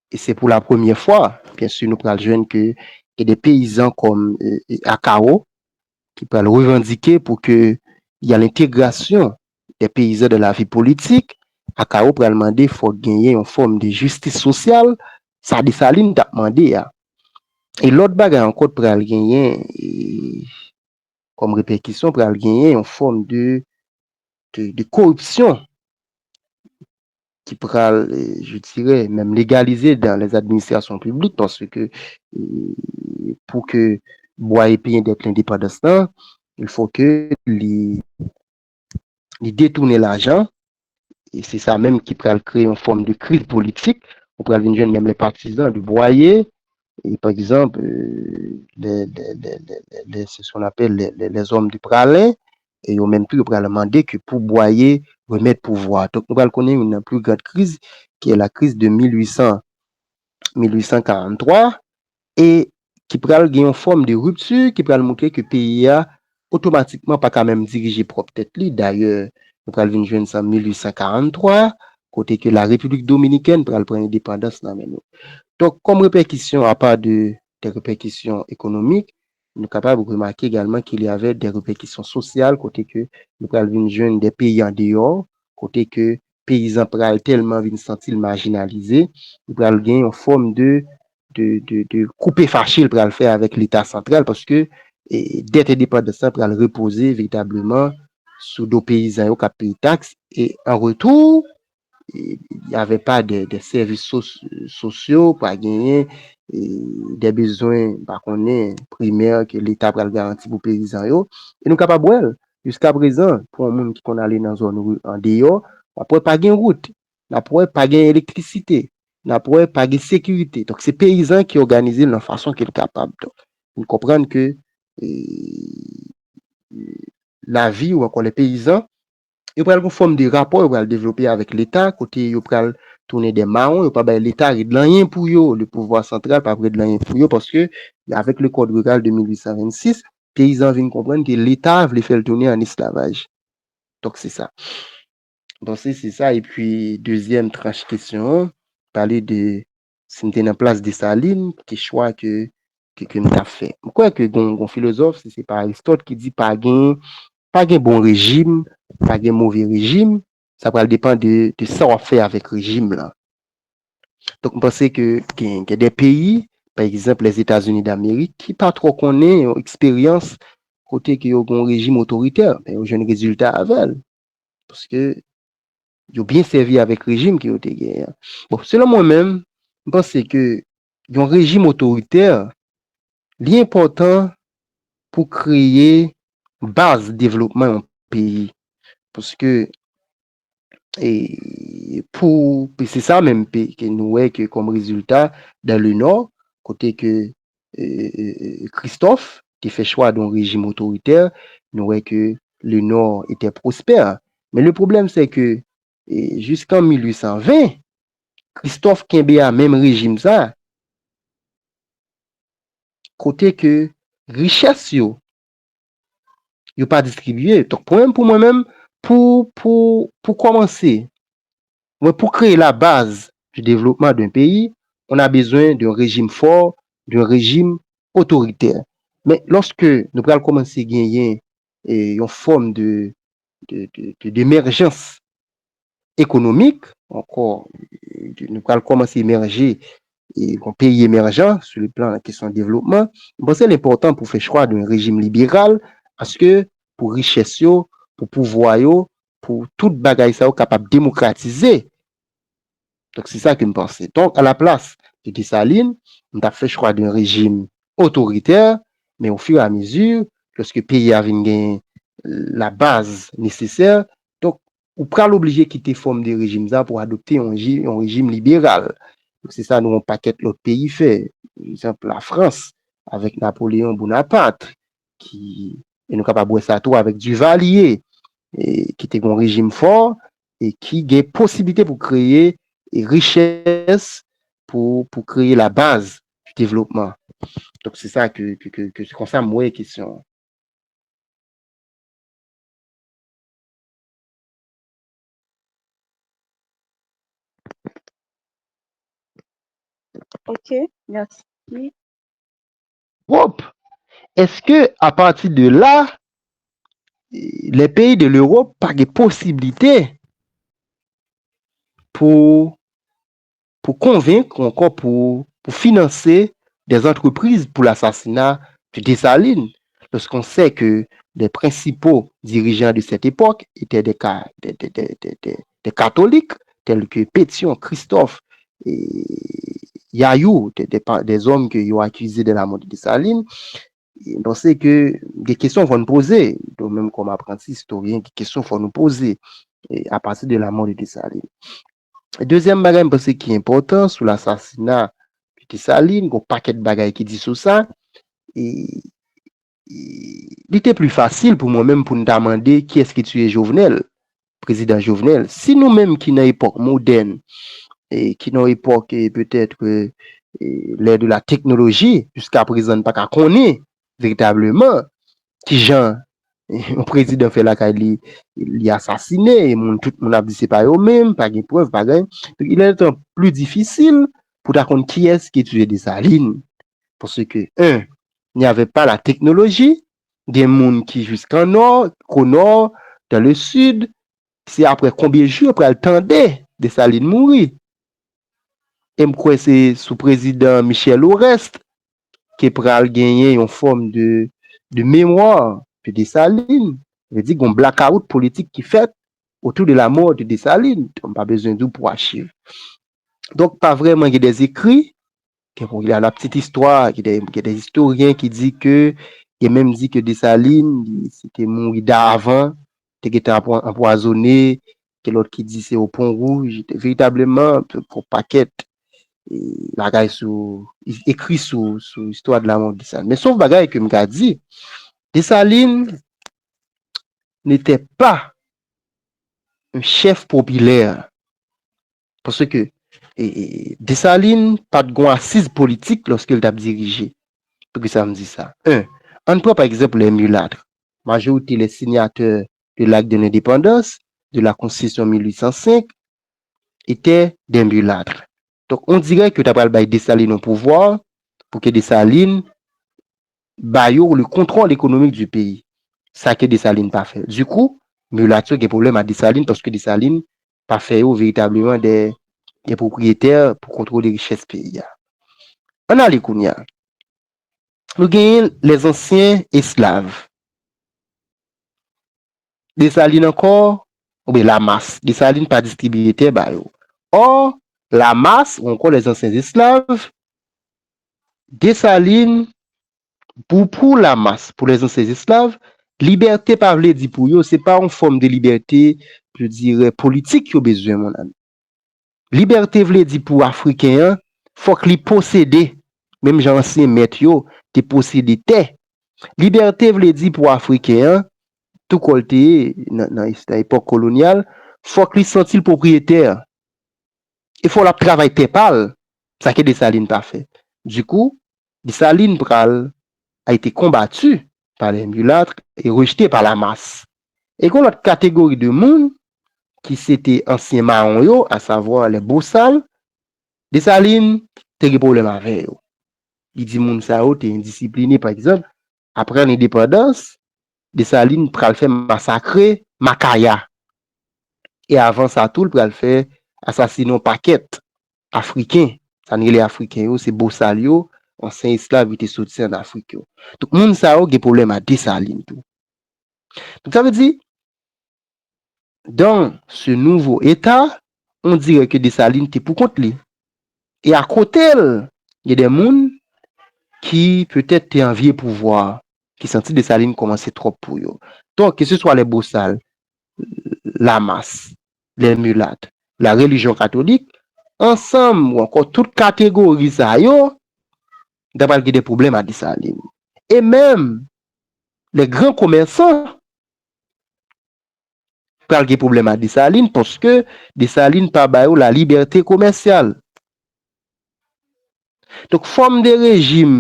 E se pou la premyè fwa, byen si, nou pral jwenn ke gen de peyizan kòm, e, e, Akao, ki pral revandike pou ke y a lentegrasyon de peyizan dan lavi politik. Akao pral mande fòk genyen yon fòm de jistis sosyal, sa Desalin t ap mande a. E lòt bagay ankò pral genyen, e, kòm repèkisyon, pral genyen yon fòm de, de, de koripsyon ki pral, e, je dirais, menm legalize dan les administrations publiques, paske, e, pou ke Boyer peye dèt lendepandans lan, il faut que li, li detounen lajan, e se sa menm ki pral kreye yon fòm de kriz politik. Ou pral vin jwenn menm les partisans de Boyer, e pa egzanp, e, les, les, les, les, les, c'est ce qu'on appelle les, les, les hommes de Praslin, e yo menm tou, yo pral mande ke pou Boyer remèt pouvwa. Donk, nou pral konnen youn nan pli gran kriz, ki est la crise de mil uit san, mil uit san karant twa, e ki pral gen yon fòm de ripti, ki pral montre ke peyi a otomatikman pa ka menm dirije pwòp tèt li. Dayè, nou pral vin jwenn sa mil uit san karant twa, kote ke la Repiblik Dominikèn pral pran endepandans nan men nou. Donk, kòm repèkisyon, apa de, de repèkisyon ekonomik, nou kapab remake egalman ke li avè de repèkisyon sosyal, kote ke nou pral vin jwenn de peyi andeyò, kote ke peyizan pral tèlman vin santi l majinalize, li pral gen yon fòm de, de, de, de koupe fache l pral fè avèk Leta santral, paske, e, dèt endepandans lan pral repoze veritableman sou do peyizan yo k ap peye taks, e an retou, e, y avait pas de, de sèvis so-, sosyo, pa genyen, e, de bezwen, pa konnen, primè ke Leta pral garanti pou peyizan yo. E nou kapab wè l, jiska prezan, pou yon moun ki konn ale nan zòn ri-, andeyò, w ap wè pa gen wout, n ap wè pa gen elektrisite, n ap wè pa gen sekirite. Donk, se peyizan ki òganize l nan fason ke l kapab. Donk, nou konprann ke, e, lavi ou ankò lè peyizan, yo pral gon fòm de rapò, yo pral devlope avèk Leta, kote yo pral tounen de mawon, yo pa bay Leta regle anyen pou yo, le pouvwa santral p ap regle anyen pou yo, paske avèk le Code rural de mil uit san vennsis, peyizan vin konprann ke Leta vle fè l tounen an esklavaj. Donk, se sa. Donk, se, se sa. Epi, dezyèm tranch kesyon an, pale de si m te nan plas Desalin, ki chwa ke, ke, ke m t ap fè. M kwè ke gon, gon filozòf, si se pa Aristòt, ki di pa gen, pa gen bon rejim, pa gen move rejim, sa pral depann de, de sa w ap fè avèk rejim lan. Donk, m panse ke gen, gen de peyi, pa egzanp, Lèzetazini Damerik, ki pa twò konnen yon eksperyans kote ke yo gen yon rejim otoritè, men yo jwenn rezilta avè l. Paske yo byen sèvi avèk rejim ke yo te genyen an. Bon, selon mwen menm, m panse ke yon rejim otoritè, li enpòtan pou kreye baz devlopman yon peyi. Paske, e, pou, e se sa menm pe-, ke nou wè ke kòm rezilta, dan le Nò, kote ke, e, e, e, Christophe te fè chwa de yon rejim otoritè, nou wè ke le Nord était prospère. Men le pwoblèm, se ke, e, jiskan mil uit san ven, Christophe kenbe a menm rejim sa, kote ke richès yo, yo pa distribiye. Donk, pou mwen, pou mwen menm, pou, pou, pou kòmanse, mwen, pou kreye la baz du développement d'un pays, on a besoin d'un régime fort, d'un régime autoritaire. Men, lòske nou pral kòmanse genyen, e, yon fòm de, de, de, de, d'emerjans ekonomik, ankò, e, nou pral kòmanse emèje, e, yon peyi emèjan sou le plan kesyon devlopman, m panse l enpòtan pou fè chwa de yon rejim liberal, paske pou richès yo, pou pouvwa yo, pou tout bagay sa yo kapab demokratize. Donk, se sa ke m panse. Donk, a la plas de Desalin, m t ap fè chwa de yon rejim otoritè, men au fur et à mesure, lòske peyi a vin gen la baz nesesè, donk, ou pral oblije kite fòm de rejim sa pou adopte yon, ji- yon rejim liberal. Donk, se sa nou yon pakèt lòt peyi fè. Pa egzanp, Lafrans, avèk Napoleon Bonaparte, ki, e nou kapab wè sa tou avèk Duvalier, e, ki te gen yon rejim fò, e ki gen posiblite pou kreye e richès, pou, pou kreye la baz du devlopman. Donk, se sa ke, ke, ke, ke se konsa m wè kesyon an. Ok, merci. Wop! Èske, apati de la, les pays de l'Europe pa gen posiblite pou, pou konvenk ou ankò pou, pou finanse des entreprises pour l'assassinat de Dessalines, lorsqu'on sait que les principaux dirigeants de cette époque étaient des, ca- des, des, des, des, des, des catholiques, tels que Pétion, Christophe, et Yayou, des, des, pa- des hommes que yo accusé de la mort de Dessalines. E m panse ke gen kesyon fò n poze, nou menm kòm apranti istoryen, gen kesyon fò nou poze, e, apati de la mort de Dessalines. Dezyèm bagay m panse ki enpòtan sou lasasina de Dessalines, gon pakèt bagay ki di sou sa, e, e, li te pli fasil pou mwen menm pou n ta mande kiyès ki tiye Jovenel, prezidan Jovenel. Si nou menm ki nan epòk modèn, e ki nan epòk, e, petèt, e, e, l'ère de la technologie, jiska prezan n pa ka konnen veritableman kijan yon prezidan fè lakay li, li asasinen, e moun, tout moun ap di se pa yo menm, pa gen prèv, pa gen. Donk, il est un peu plus difficile pou ta konn kiyès ki tiye Dessalines. Paske, un, il n'y avait pas la technologie, gen moun ki jiska nò, au nord, dans le sud, se apre konbyen jou yo pral tande Dessalines mouri. E m kwè se sou prezidan Michel Oreste ke pral genyen yon fòm de, de mémoire de Dessalines. Sa vle di gon blackout politik ki fèt autour de la mort de Dessalines. M pa bezwen di w pou achiv. Donk, pa vrèman gen des écrits, gen, bon, il y a la petite histoire, gen des, gen des historiens ki di ke, gen menm di ke Dessalines, li, se te mouri davan, te gentan anpwa- anpwazonnen, gen lòt ki di se o Pon Wouj, te veritableman, pou pakèt, e, bagay sou, ekri sou, sou istwa de la mort de Dessalines. Men se yon bagay ke m ka di, Dessalines n'était pas un chef populaire. Paske, e, e, Dessalines pa t gon asiz politik lòske l t ap dirije. Poukisa m di sa? Un, ann pran pa egzanp les mulâtres. Majorite les signateurs de l'acte de l'indépendance, de la Constitution mil uit san senk, étaient des mulâtres. Donk, on dirè ke yo ta pral bay Dessalines yon pouvwa pou ke Dessalines ba yo le contrôle économique du pays. Sa ke Dessalines pa fè. Du coup, milat yo gen pwoblèm a Dessalines paske Dessalines pa fè yo veritableman de, de pwopriyetè pou kontwole richès peyi a. Ann ale kounye a. Nou genyen les anciens esclaves. Dessalines ankò, oubyen Lamas. Dessalines pa distribiye tè ba yo. Or, Lamas, ou ankò les anciens esclaves, Dessalines, pou, pou Lamas, pou les anciens esclaves, libète pa vle di pou yo, se pa yon fòm de libète, je dirais, politik yo bezwen, mon ami. Libète vle di pou Afriken an, fòk li posede, menm jan ansyen mèt yo te posede tè. Libète vle di pou Afriken an, tou kò l te ye nan, nan, nan epòk kolonyal, fòk li santi l pwopriyetè. E fò l ap travay tè pa l, sa ke Dessalines pa fè. Du coup, Dessalines pral a été combattu par les mulâtres et rejeté par la masse. E gon lòt kategori de moun ki se te ansyen mawon yo, à savoir les bosal, Dessalines te gen pwoblèm avè yo. Li di moun sa yo te endisiplinen, pa egzanp, apre lendepandans, Dessalines pral fè masakre Makaya. E avan sa tou, l pral fè asasinen yon pakèt Afriken. Sa n rele Afriken yo, se bosal yo, ansyen esklav yo te soti ann Afrik yo. Donk, moun sa yo gen pwoblèm a Dessalines tou. Donk, sa vle di, dans ce nouveau État, on dirè ke Desalin te pou kont li. E akote l, gen de moun ki petèt te anvye pouvwa, ki santi Desalin kòmanse twòp pou yo. Donk, keseswa lè bosal, lamas, lè milat, la relijyon katolik, ansanm ou ankò tout kategori sa yo, ta pral gen de pwoblèm a Desalin. E menm, lè gran komèsan pral gen pwoblèm a Desalin, paske Desalin pa ba yo la libète komèsyal. Donk, fòm de rejim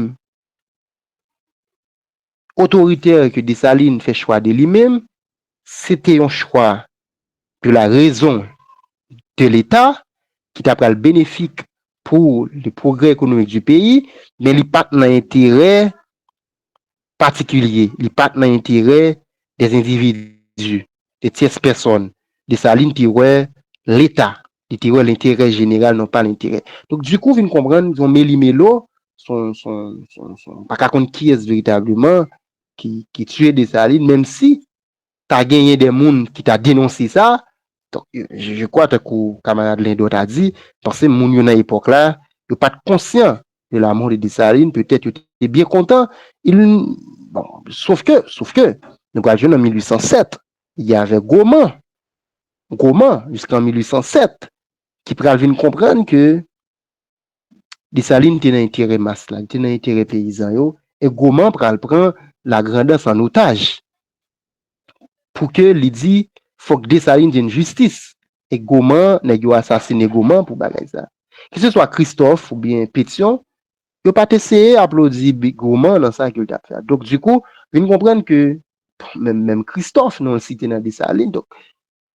otoritè ke Desalin fè chwa de li menm, se te yon chwa de la raison de l'État ki ta pral benefik pou le progrès économique du pays, men li pa t nan enterè patikilye, li pa t nan enterè des individus, de tyès pèsòn. Desalin te wè Leta, li te wè lenterè jeneral, non pa lenterè. Donk, dikou, vin konprann, se yon meli-melo, se yon, se yon, se yon, se yon, pa ka konn kiyès veritableman ki, ki tiye Desalin, menm si ta genyen de moun ki ta denonse sa. Donk, je, je crois, tankou kamarad Lendò ta di, panse moun yo nan epòk la, yo pa t konsyan de la mort de Desalin, petèt yo te byen kontan. Il, bon, sof ke, sof ke, nou pral jwenn an mil uit san sèt, y avè Goman, Goman, jiska an mil uit san sèt, ki pral vin konprann ke Desalin te nan enterè mas la, li te nan enterè peyizan yo, e Goman pral pran Lagrandans an otaj pou ke li di, fòk Desalin jwenn jistis. E Goman, nèg yo asasine Goman pou bagay sa. Keseswa Kristòf oubyen Petyon, yo pa t eseye aplodi Goman nan sa ke l t ap fè a. Donk, dikou, vin konprann ke menm, menm Kristòf, nou site nan Desalin, donk,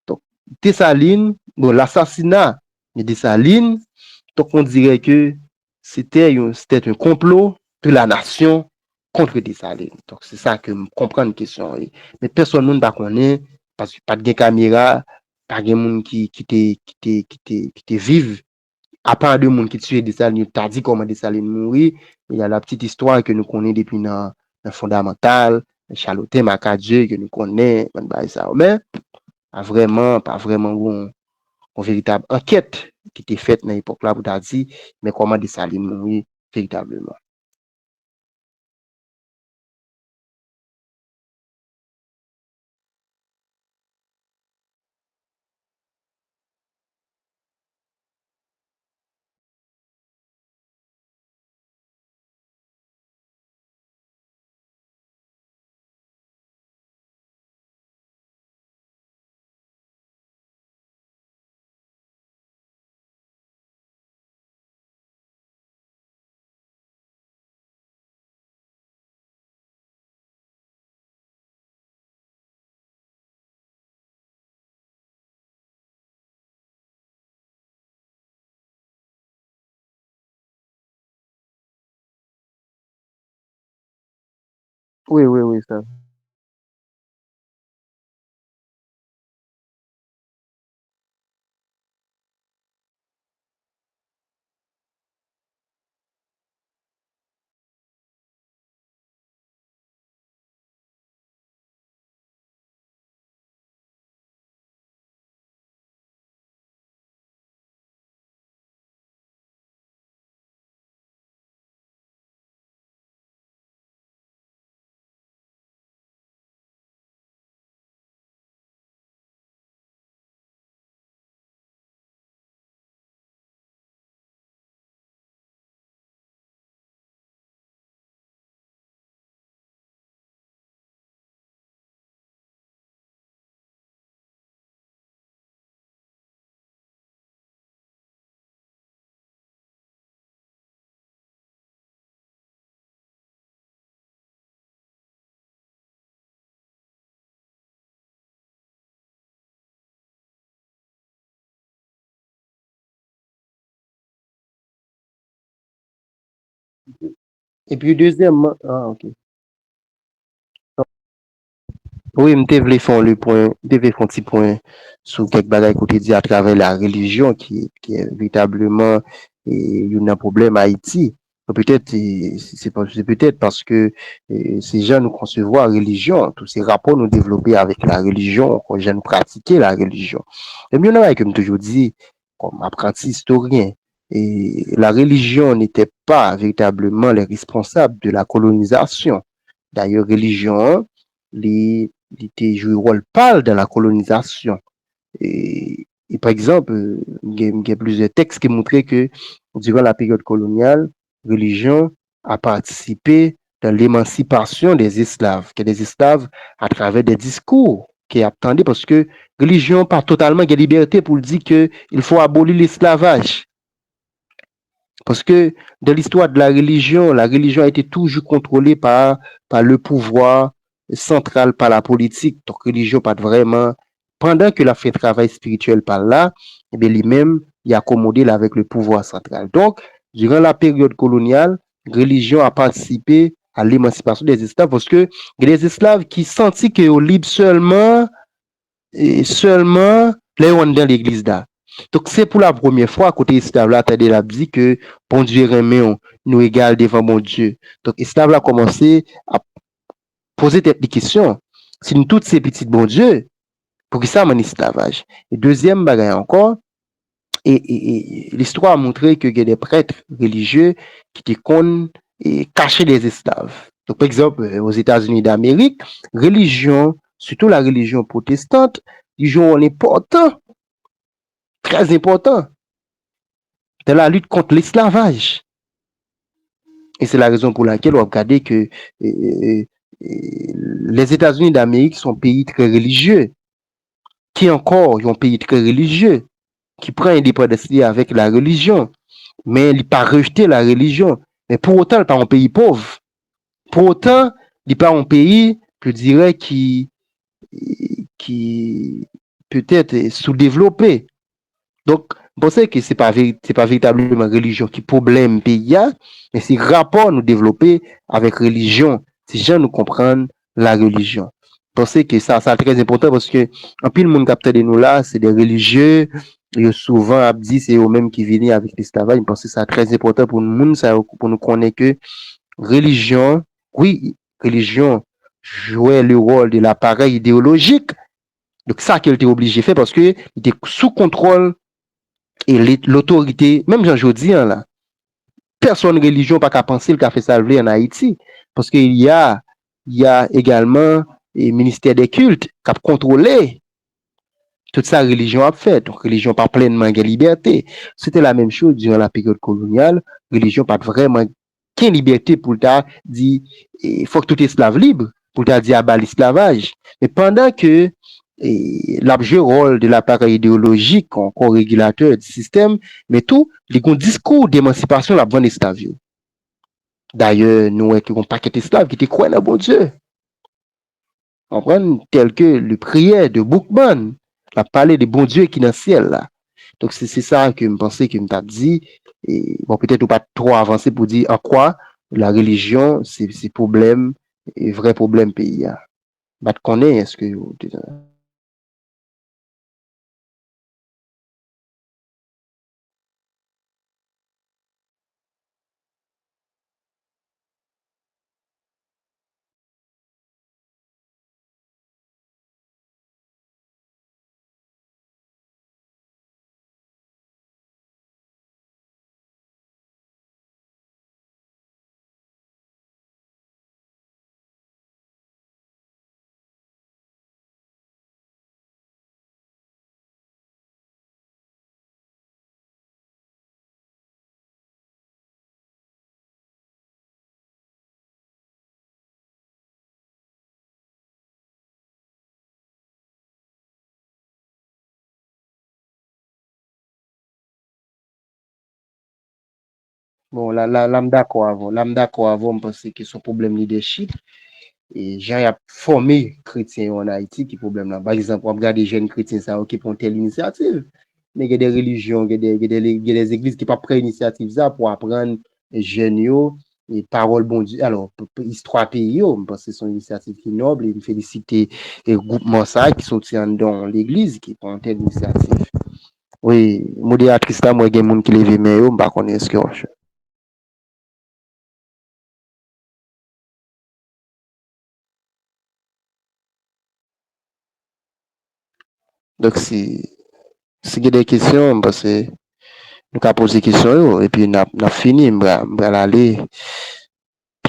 donk, Desalin, bon, lasasina de Desalin, donk, on dirè ke se te yon, se te yon konplo de la nasyon contre Desalin. Donk, se sa ke m konprann kesyon an ye. Men pèsòn moun pa konnen, paske pa t gen kamera, pa gen moun ki, ki te, ki te, ki te, ki te viv, apa de moun ki tiye Desalin, yo ta di kòman Desalin mouri, men y a la petite histoire ke nou konnen depi nan, nan fondamantal, nan Chaloten, Makadye, ke nou konnen, bann bagay sa yo. Men, pa vrèman, pa vrèman yon, yon veritab ankèt ki te fèt nan epòk la pou ta di, men kòman Desalin mouri veritableman. Wi, wi, wi, sa. Epi dezyèmman, ah, ok. Wi, m te vle fè yon le pwen, m te vle fè yon ti pwen sou kèk bagay ke w te di atravè la relijyon ki, ki veritableman, e, youn nan pwoblèm Ayiti. Petèt, e, se, se pa, se petèt paske, e, se jan nou konsevwa relijyon, tou se rapò nou devlope avèk la relijyon, jan nou pratike la relijyon. E youn nan bagay ke m toujou di, comme apprenti historien, et la religion n'était pas véritablement les responsables de la colonisation. Dayè, relijyon an, li, li te jwe wòl pa l dans la colonisation. E, e pa egzanp, m gen, m gen plizyè tèks ki montre ke, diran la peryòd kolonyal, relijyon a patisipe dans l'émancipation des esclaves, ke des esclaves, atravè de diskou ke y ap tande, paske relijyon pa totalman gen libète pou l di ke il faut abolir l'esclavage. Parce que dans l'histoire de la religion, la religion a été toujours contrôlée par, par le pouvoir central, par la politique. Donk, relijyon pa t vrèman, pandan ke l ap fè travay espirityèl pa l la, ebyen, li menm, li akomode l avèk le pouvoir central. Donk, diran la peryòd kolonyal, relijyon a patisipe a lemansipasyon dè esklav, paske gen dè esklav ki santi ke yo lib sèlman, e sèlman lè yo anndan legliz la. Donk, se pou la premyè fwa kote esklav la tande l ap di ke Bondye renmen w, nou egal devan Bondye. Donk, esklav la kòmanse ap poze tèt li kesyon, si nou tout se pitit Bondye, poukisa m ann esklavaj? E dezyèm bagay ankò, e, e, e listwa montre ke gen de prèt relijye ki te konn, e, kache dè esklav. Donk, pa egzanp, e, Ozetazini Damerik, relijyon, sitou la relijyon pwotestan, li jwe yon wòl enpòtan, trè enpòtan, dans la lutte contre l'esclavage. E se la rezon pou lakèl w ap gade ke, e, e, e, e, Lèzetazini Damerik se yon peyi trè relijye. Ki ankò yon peyi trè relijye, ki pran endepandans li avèk la relijyon, men li pa rejte la relijyon. Men pou otan, li pa yon peyi pòv. Pou otan, li pa yon peyi, je dirais, ki, ki petèt, e, soudevlope. Donk, m panse ke se pa veri-, se pa veritableman relijyon ki pwoblèm peyi a, men se rapò nou devlope avèk relijyon, se jan nou konprann la relijyon. M panse ke sa, sa trè enpòtan paske anpil moun k ap tande nou la, se de relijye, yo souvan ap di se yo menm ki vini avèk lesklavaj. M panse sa trè enpòtan pou moun sa yo, pou nou konnen ke relijyon, wi, relijyon jwe le rôle de l'appareil idéologique. Donk, sa ke l te oblije fè, paske li te sou kontwòl e le-, lotorite, menm jan jodi an la. Pèsòn relijyon pa ka panse l ka fè sa l vle ann Ayiti, paske y a, y a egalman, e, ministè dè kilt k ap kontwole tout sa relijyon ap fè. Donk, relijyon pa plènman gen libète. Se te la menm choz diran la peryòd kolonyal, relijyon pa t vrèman gen libète pou l ta di, e, fòk tout esklav lib, pou l ta di aba lesklavaj. Men pandan ke, e, l ap jwe wòl de laparèy ideyolojik, ankò regilatè di sistèm, men tou, li gen yon diskou demansipasyon l ap vann esklav yo. Dayè, nou wè ke gen yon pakèt esklav ki te kwè nan Bondye. Konprann? Tel que le prière de Boukman, l ap pale de Bondye ki nan syèl la. Donk, se, se sa ke m panse ke m t ap di. E, bon, petèt ou pa t twò avanse pou di an kwa la relijyon, se, se pwoblèm, e vrè pwoblèm peyi a. M pa t konnen èske ou te Bon, la, la, la, m dakò avè w. La, m dakò avè w, m panse ke se yon pwoblèm lidèchip. E jan y ap fòme kretyen yo ann Ayiti ki pwoblèm lan. Pa egzanp, w ap gade jèn kretyen sa yo ki pran tèl inisyativ. Men gen de relijyon, gen de, gen de, gen de legliz ki p ap pran inisyativ sa pou aprann jèn yo, e, pawòl Bondye, alò, p-, p-, istwa peyi yo. M panse se yon inisyativ ki nòb, e m felisite, e, gwoupman sa a ki soti anndan yon legliz ki pran tèl inisyativ. Wi, moderatris la, m wè gen moun ki leve men yo, m pa konnen èske w ap Donk, si, Si gen de kesyon, m panse nou ka poze kesyon yo, epi n ap, n ap fini, m pra-, m pral ale.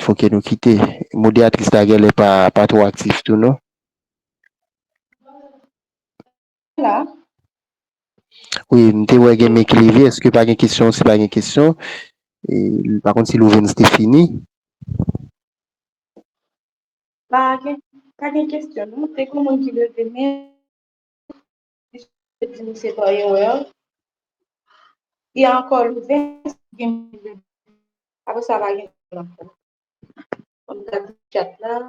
Fòk nou kite. Moderatris la genlè pa, pa twò aktif tou, non? La. Wi, m te wè gen men ki leve. Èske pa gen kesyon? Si pa gen kesyon, e, m pa konn si Louvens te fini. Pa gen, pa gen kesyon, non. Te gen moun ki leve men, misye di misye pa erè. E ankò Louvens gen, apre sa pa gen ankò. Fò m gade chat la.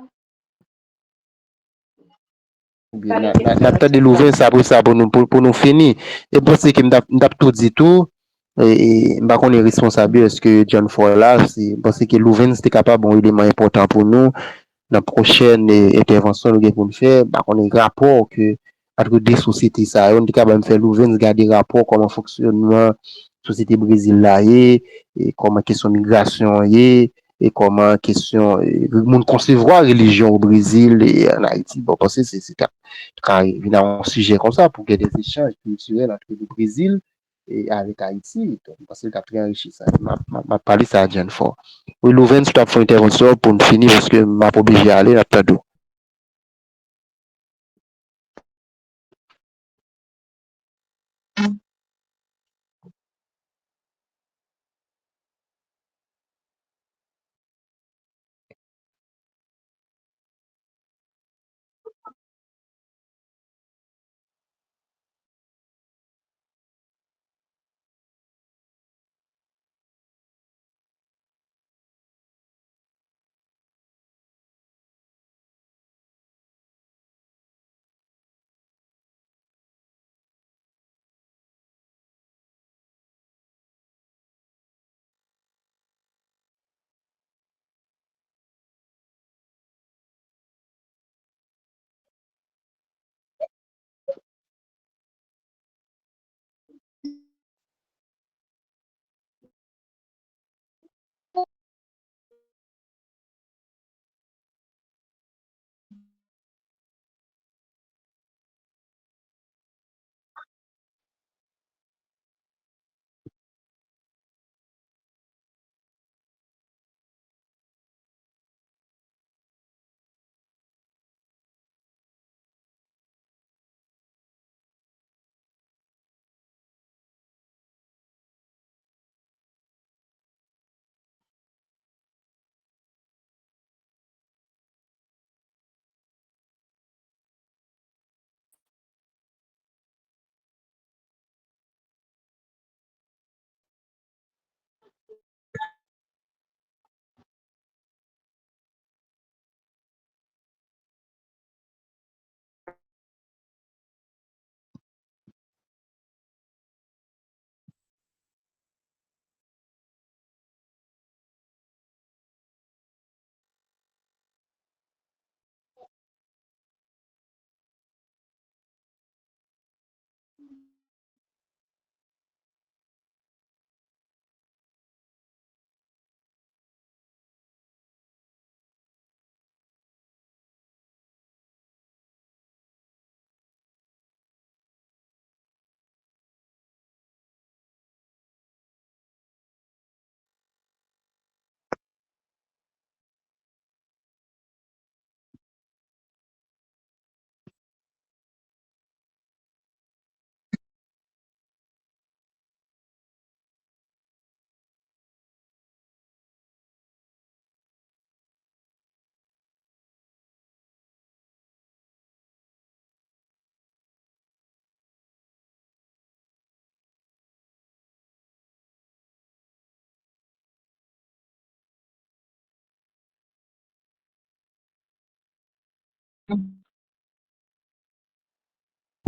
Ebyen, n a, n a, n ap tande Louvens apre sa pou nou, pou, pou nou fini. E m panse ke m t ap, m t ap tou di tou, e, e, m pa konnen responsab yo, èske John Fort la, si, m panse ke Louvens te kapab yon eleman enpòtan pou nou nan pwochèn, e, entèvansyon nou gen pou n fè. M pa konnen rapò ke ant de sosyete sa yo, nou te kapab fè Louvens gade rapò kòman fonksyònman sosyete Brezil la ye, e kòman kesyon migrasyon an ye, e kòman kesyon, e, moun konsevwa relijyon o Brezil e ann Ayiti. Bon, m panse se, se ta, ta ka vin a yon sijè konsa pou gen de echanj kiltirèl ant le Brezil e avèk Ayiti. Donk, m panse l t ap trè anrichisan. M ap, m ap, m ap pale sa a John Fort. Wi, Louvens, si w t ap fè yon entèvansyon pou n fini, paske m ap oblije ale, n ap tande w.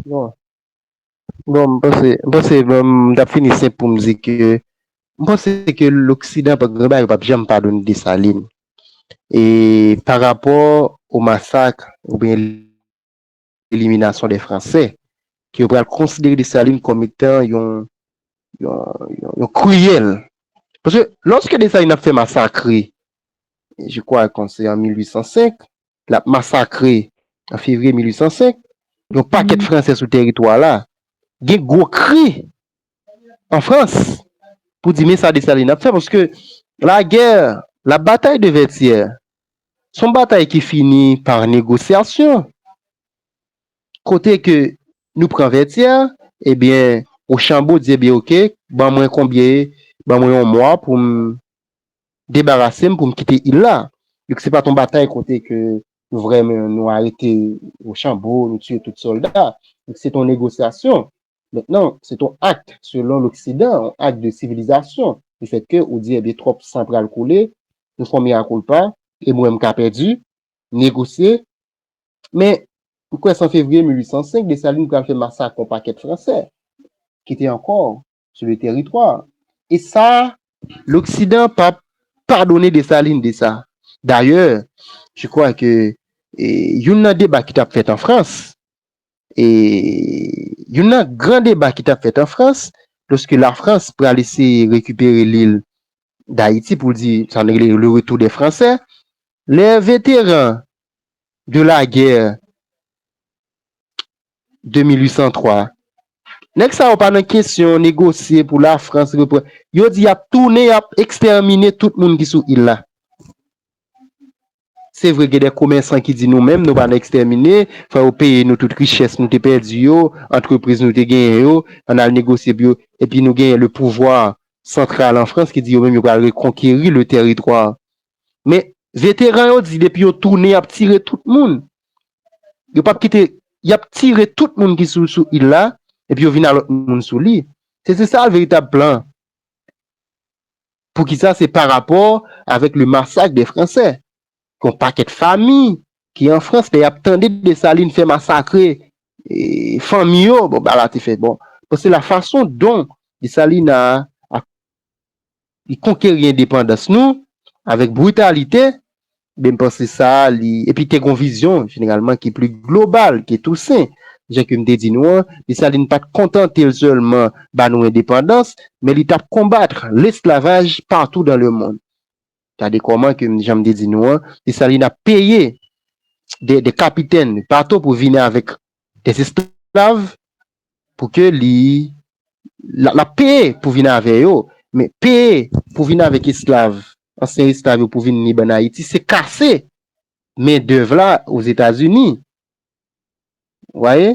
Bon. Bon, m panse, m panse, bon, m t ap fini senp pou m di ke, m panse ke Loksidan, pa gen bagay, yo p ap janm padone Desalin. E pa rapò o masak oubyen eliminasyon dè Fransè, ke yo pral konsidere Desalin kòm etan yon, yon, yon, yon kriyèl. Paske lòske Desalin ap fè masakre, je crois que c'est en mil huit cent cinq, l ap masakre an fevriye mil huit cent cinq, yon pakèt Fransè sou teritwa la. gen gwo kri an Frans pou di men sa Desalin ap fè, paske lagè, la bataille de Vertières, se yon batay ki fini pa negosyasyon. Kote ke nou pran Vertières, ebyen, Rochambeau di, ebyen, oke, ban mwen konbyen, ban mwen yon mwa pou m debarase m, pou m kite il la. Donk, se pa t yon batay kote ke nou vrèman, nou arete Rochambeau, nou tiye tout sòlda. Donk, se t yon negosyasyon. Mentnan, se t yon akt, selon Loksidan, yon akt de sivilizasyon. Lefètke ou di, ebyen, twòp san pral koule, nou fè yon mea culpa, e mwen, m ka pèdi, negosye. Men, ou kwè se an fevriye mil uit san senk, Desalin pral fè masak yon pakèt Fransè ki te ankò sou le tèritwa. E sa, Loksidan p ap padone Desalin de sa. Dayè, je crois que, e, youn nan deba ki t ap fèt an Frans, e, youn nan gran deba ki t ap fèt an Frans, lòske Lafrans pral eseye rekipere lil Dayiti pou l di, sa n rele le retour des Français, les vétérans de la guerre de mil uit san twa. Nèg sa yo pa nan kesyon negosye pou Lafrans reprann. Yo di y ap tounen, y ap ekstèmine tout moun ki sou il la. Se vre, gen de komèsan ki di nou menm, nou pa nan ekstèmine, fò yo peye nou tout richès nou te pèdi yo, antrepriz nou te genyen yo, ann al negosye pou yo, epi nou genyen le pouvwa santral an Frans ki di yo menm yo pral rekonkeri le tèritwa. Men, veteran yo di depi yo tounen, y ap tire tout moun. Yo p ap kite, y ap tire tout moun ki sou, sou il la, epi yo vin a lòt moun sou li. Se, se sa veritab plan. Poukisa? Se pa rapò avèk le masak de Fransè. Yon pakèt fanmi ki an Frans, lè y ap tande Desalin fè masakre, e, fanmi yo, bon, bagay la te fè, bon. Paske la fason dont Desalin a, a, li konkeri endepandans nou avèk britalite, ben, m panse sa, li, epi te gon vizyon, jeneralman, ki pli global ke Tousen. Jan ke m te di nou an, Desalin pa t kontante l sèlman ba nou endepandans, men li t ap konbat lesklavaj partout dans le monde. Gade kòman ke, jan m te di nou an, Desalin ap peye de, de kapitèn bato pou vini avèk de esklav, pou ke li, l ap, l ap peye pou vin avè yo, men peye pou vin avèk esklav, ansyen esklav yo pou vin li ban Ayiti, se kase mendèv la Ozetazini. Ou vwaye?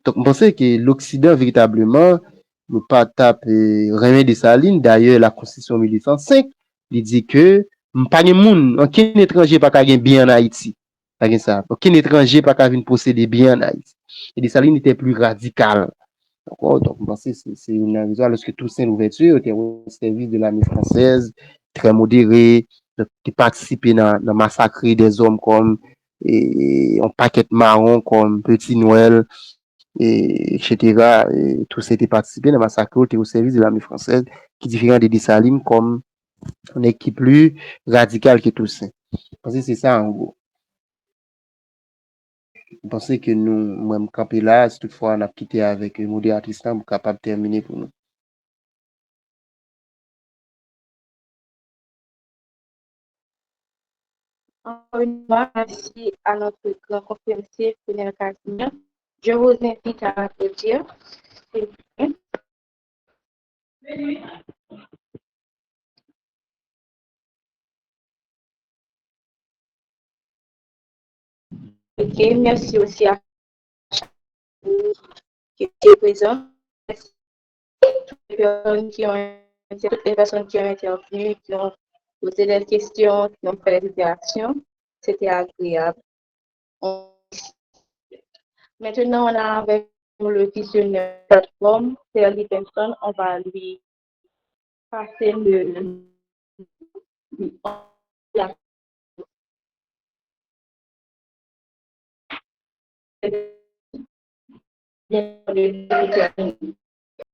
Donk, m panse ke Loksidan, veritableman, yo pa t ap, e, renmen Desalin. Dayè, la Constitution mil uit san senk, li di ke m pa gen moun, okenn etranje pa ka gen byen an Ayiti. Pa gen sa. Okenn etranje pa ka vin posede byen an Ayiti. E Desalin te pli radikal. Dakò? Donk, m panse se, se youn nan rezon, alòske Tousen Louvèti te o sèvis de lame fransèz, trè modere, donk, te patisipe nan, nan masakre dèzòm kòm, e, yon pakèt mawon kòm Peti Nwèl, e, etsetera. E, Tousen te patisipe nan masakre yo, te o sèvis de lame fransèz, ki diferan de Desalin kòm yon nèg ki pli radikal ke Tousen. M panse se sa, an gwo. M panse ke nou, mwen, m kanpe la, si toutfwa n ap kite avèk, e, moderatris lan, pou kapab tèmine pou nou. Encore une fois, merci à notre grand conférencier, Fenel Casimir. Je vous invite à applaudir, s'il vous plaît. Ok, merci aussi à chak moun ki te prezan. Merci toutes les personnes qui ont, toutes les personnes qui ont intervenu, qui ont posé des questions, qui ont fait des interactions. C'était agréable. On- Maintenant, on a avec nous le visionnaire de la plateforme, Serly Benson. On va lui passer le, la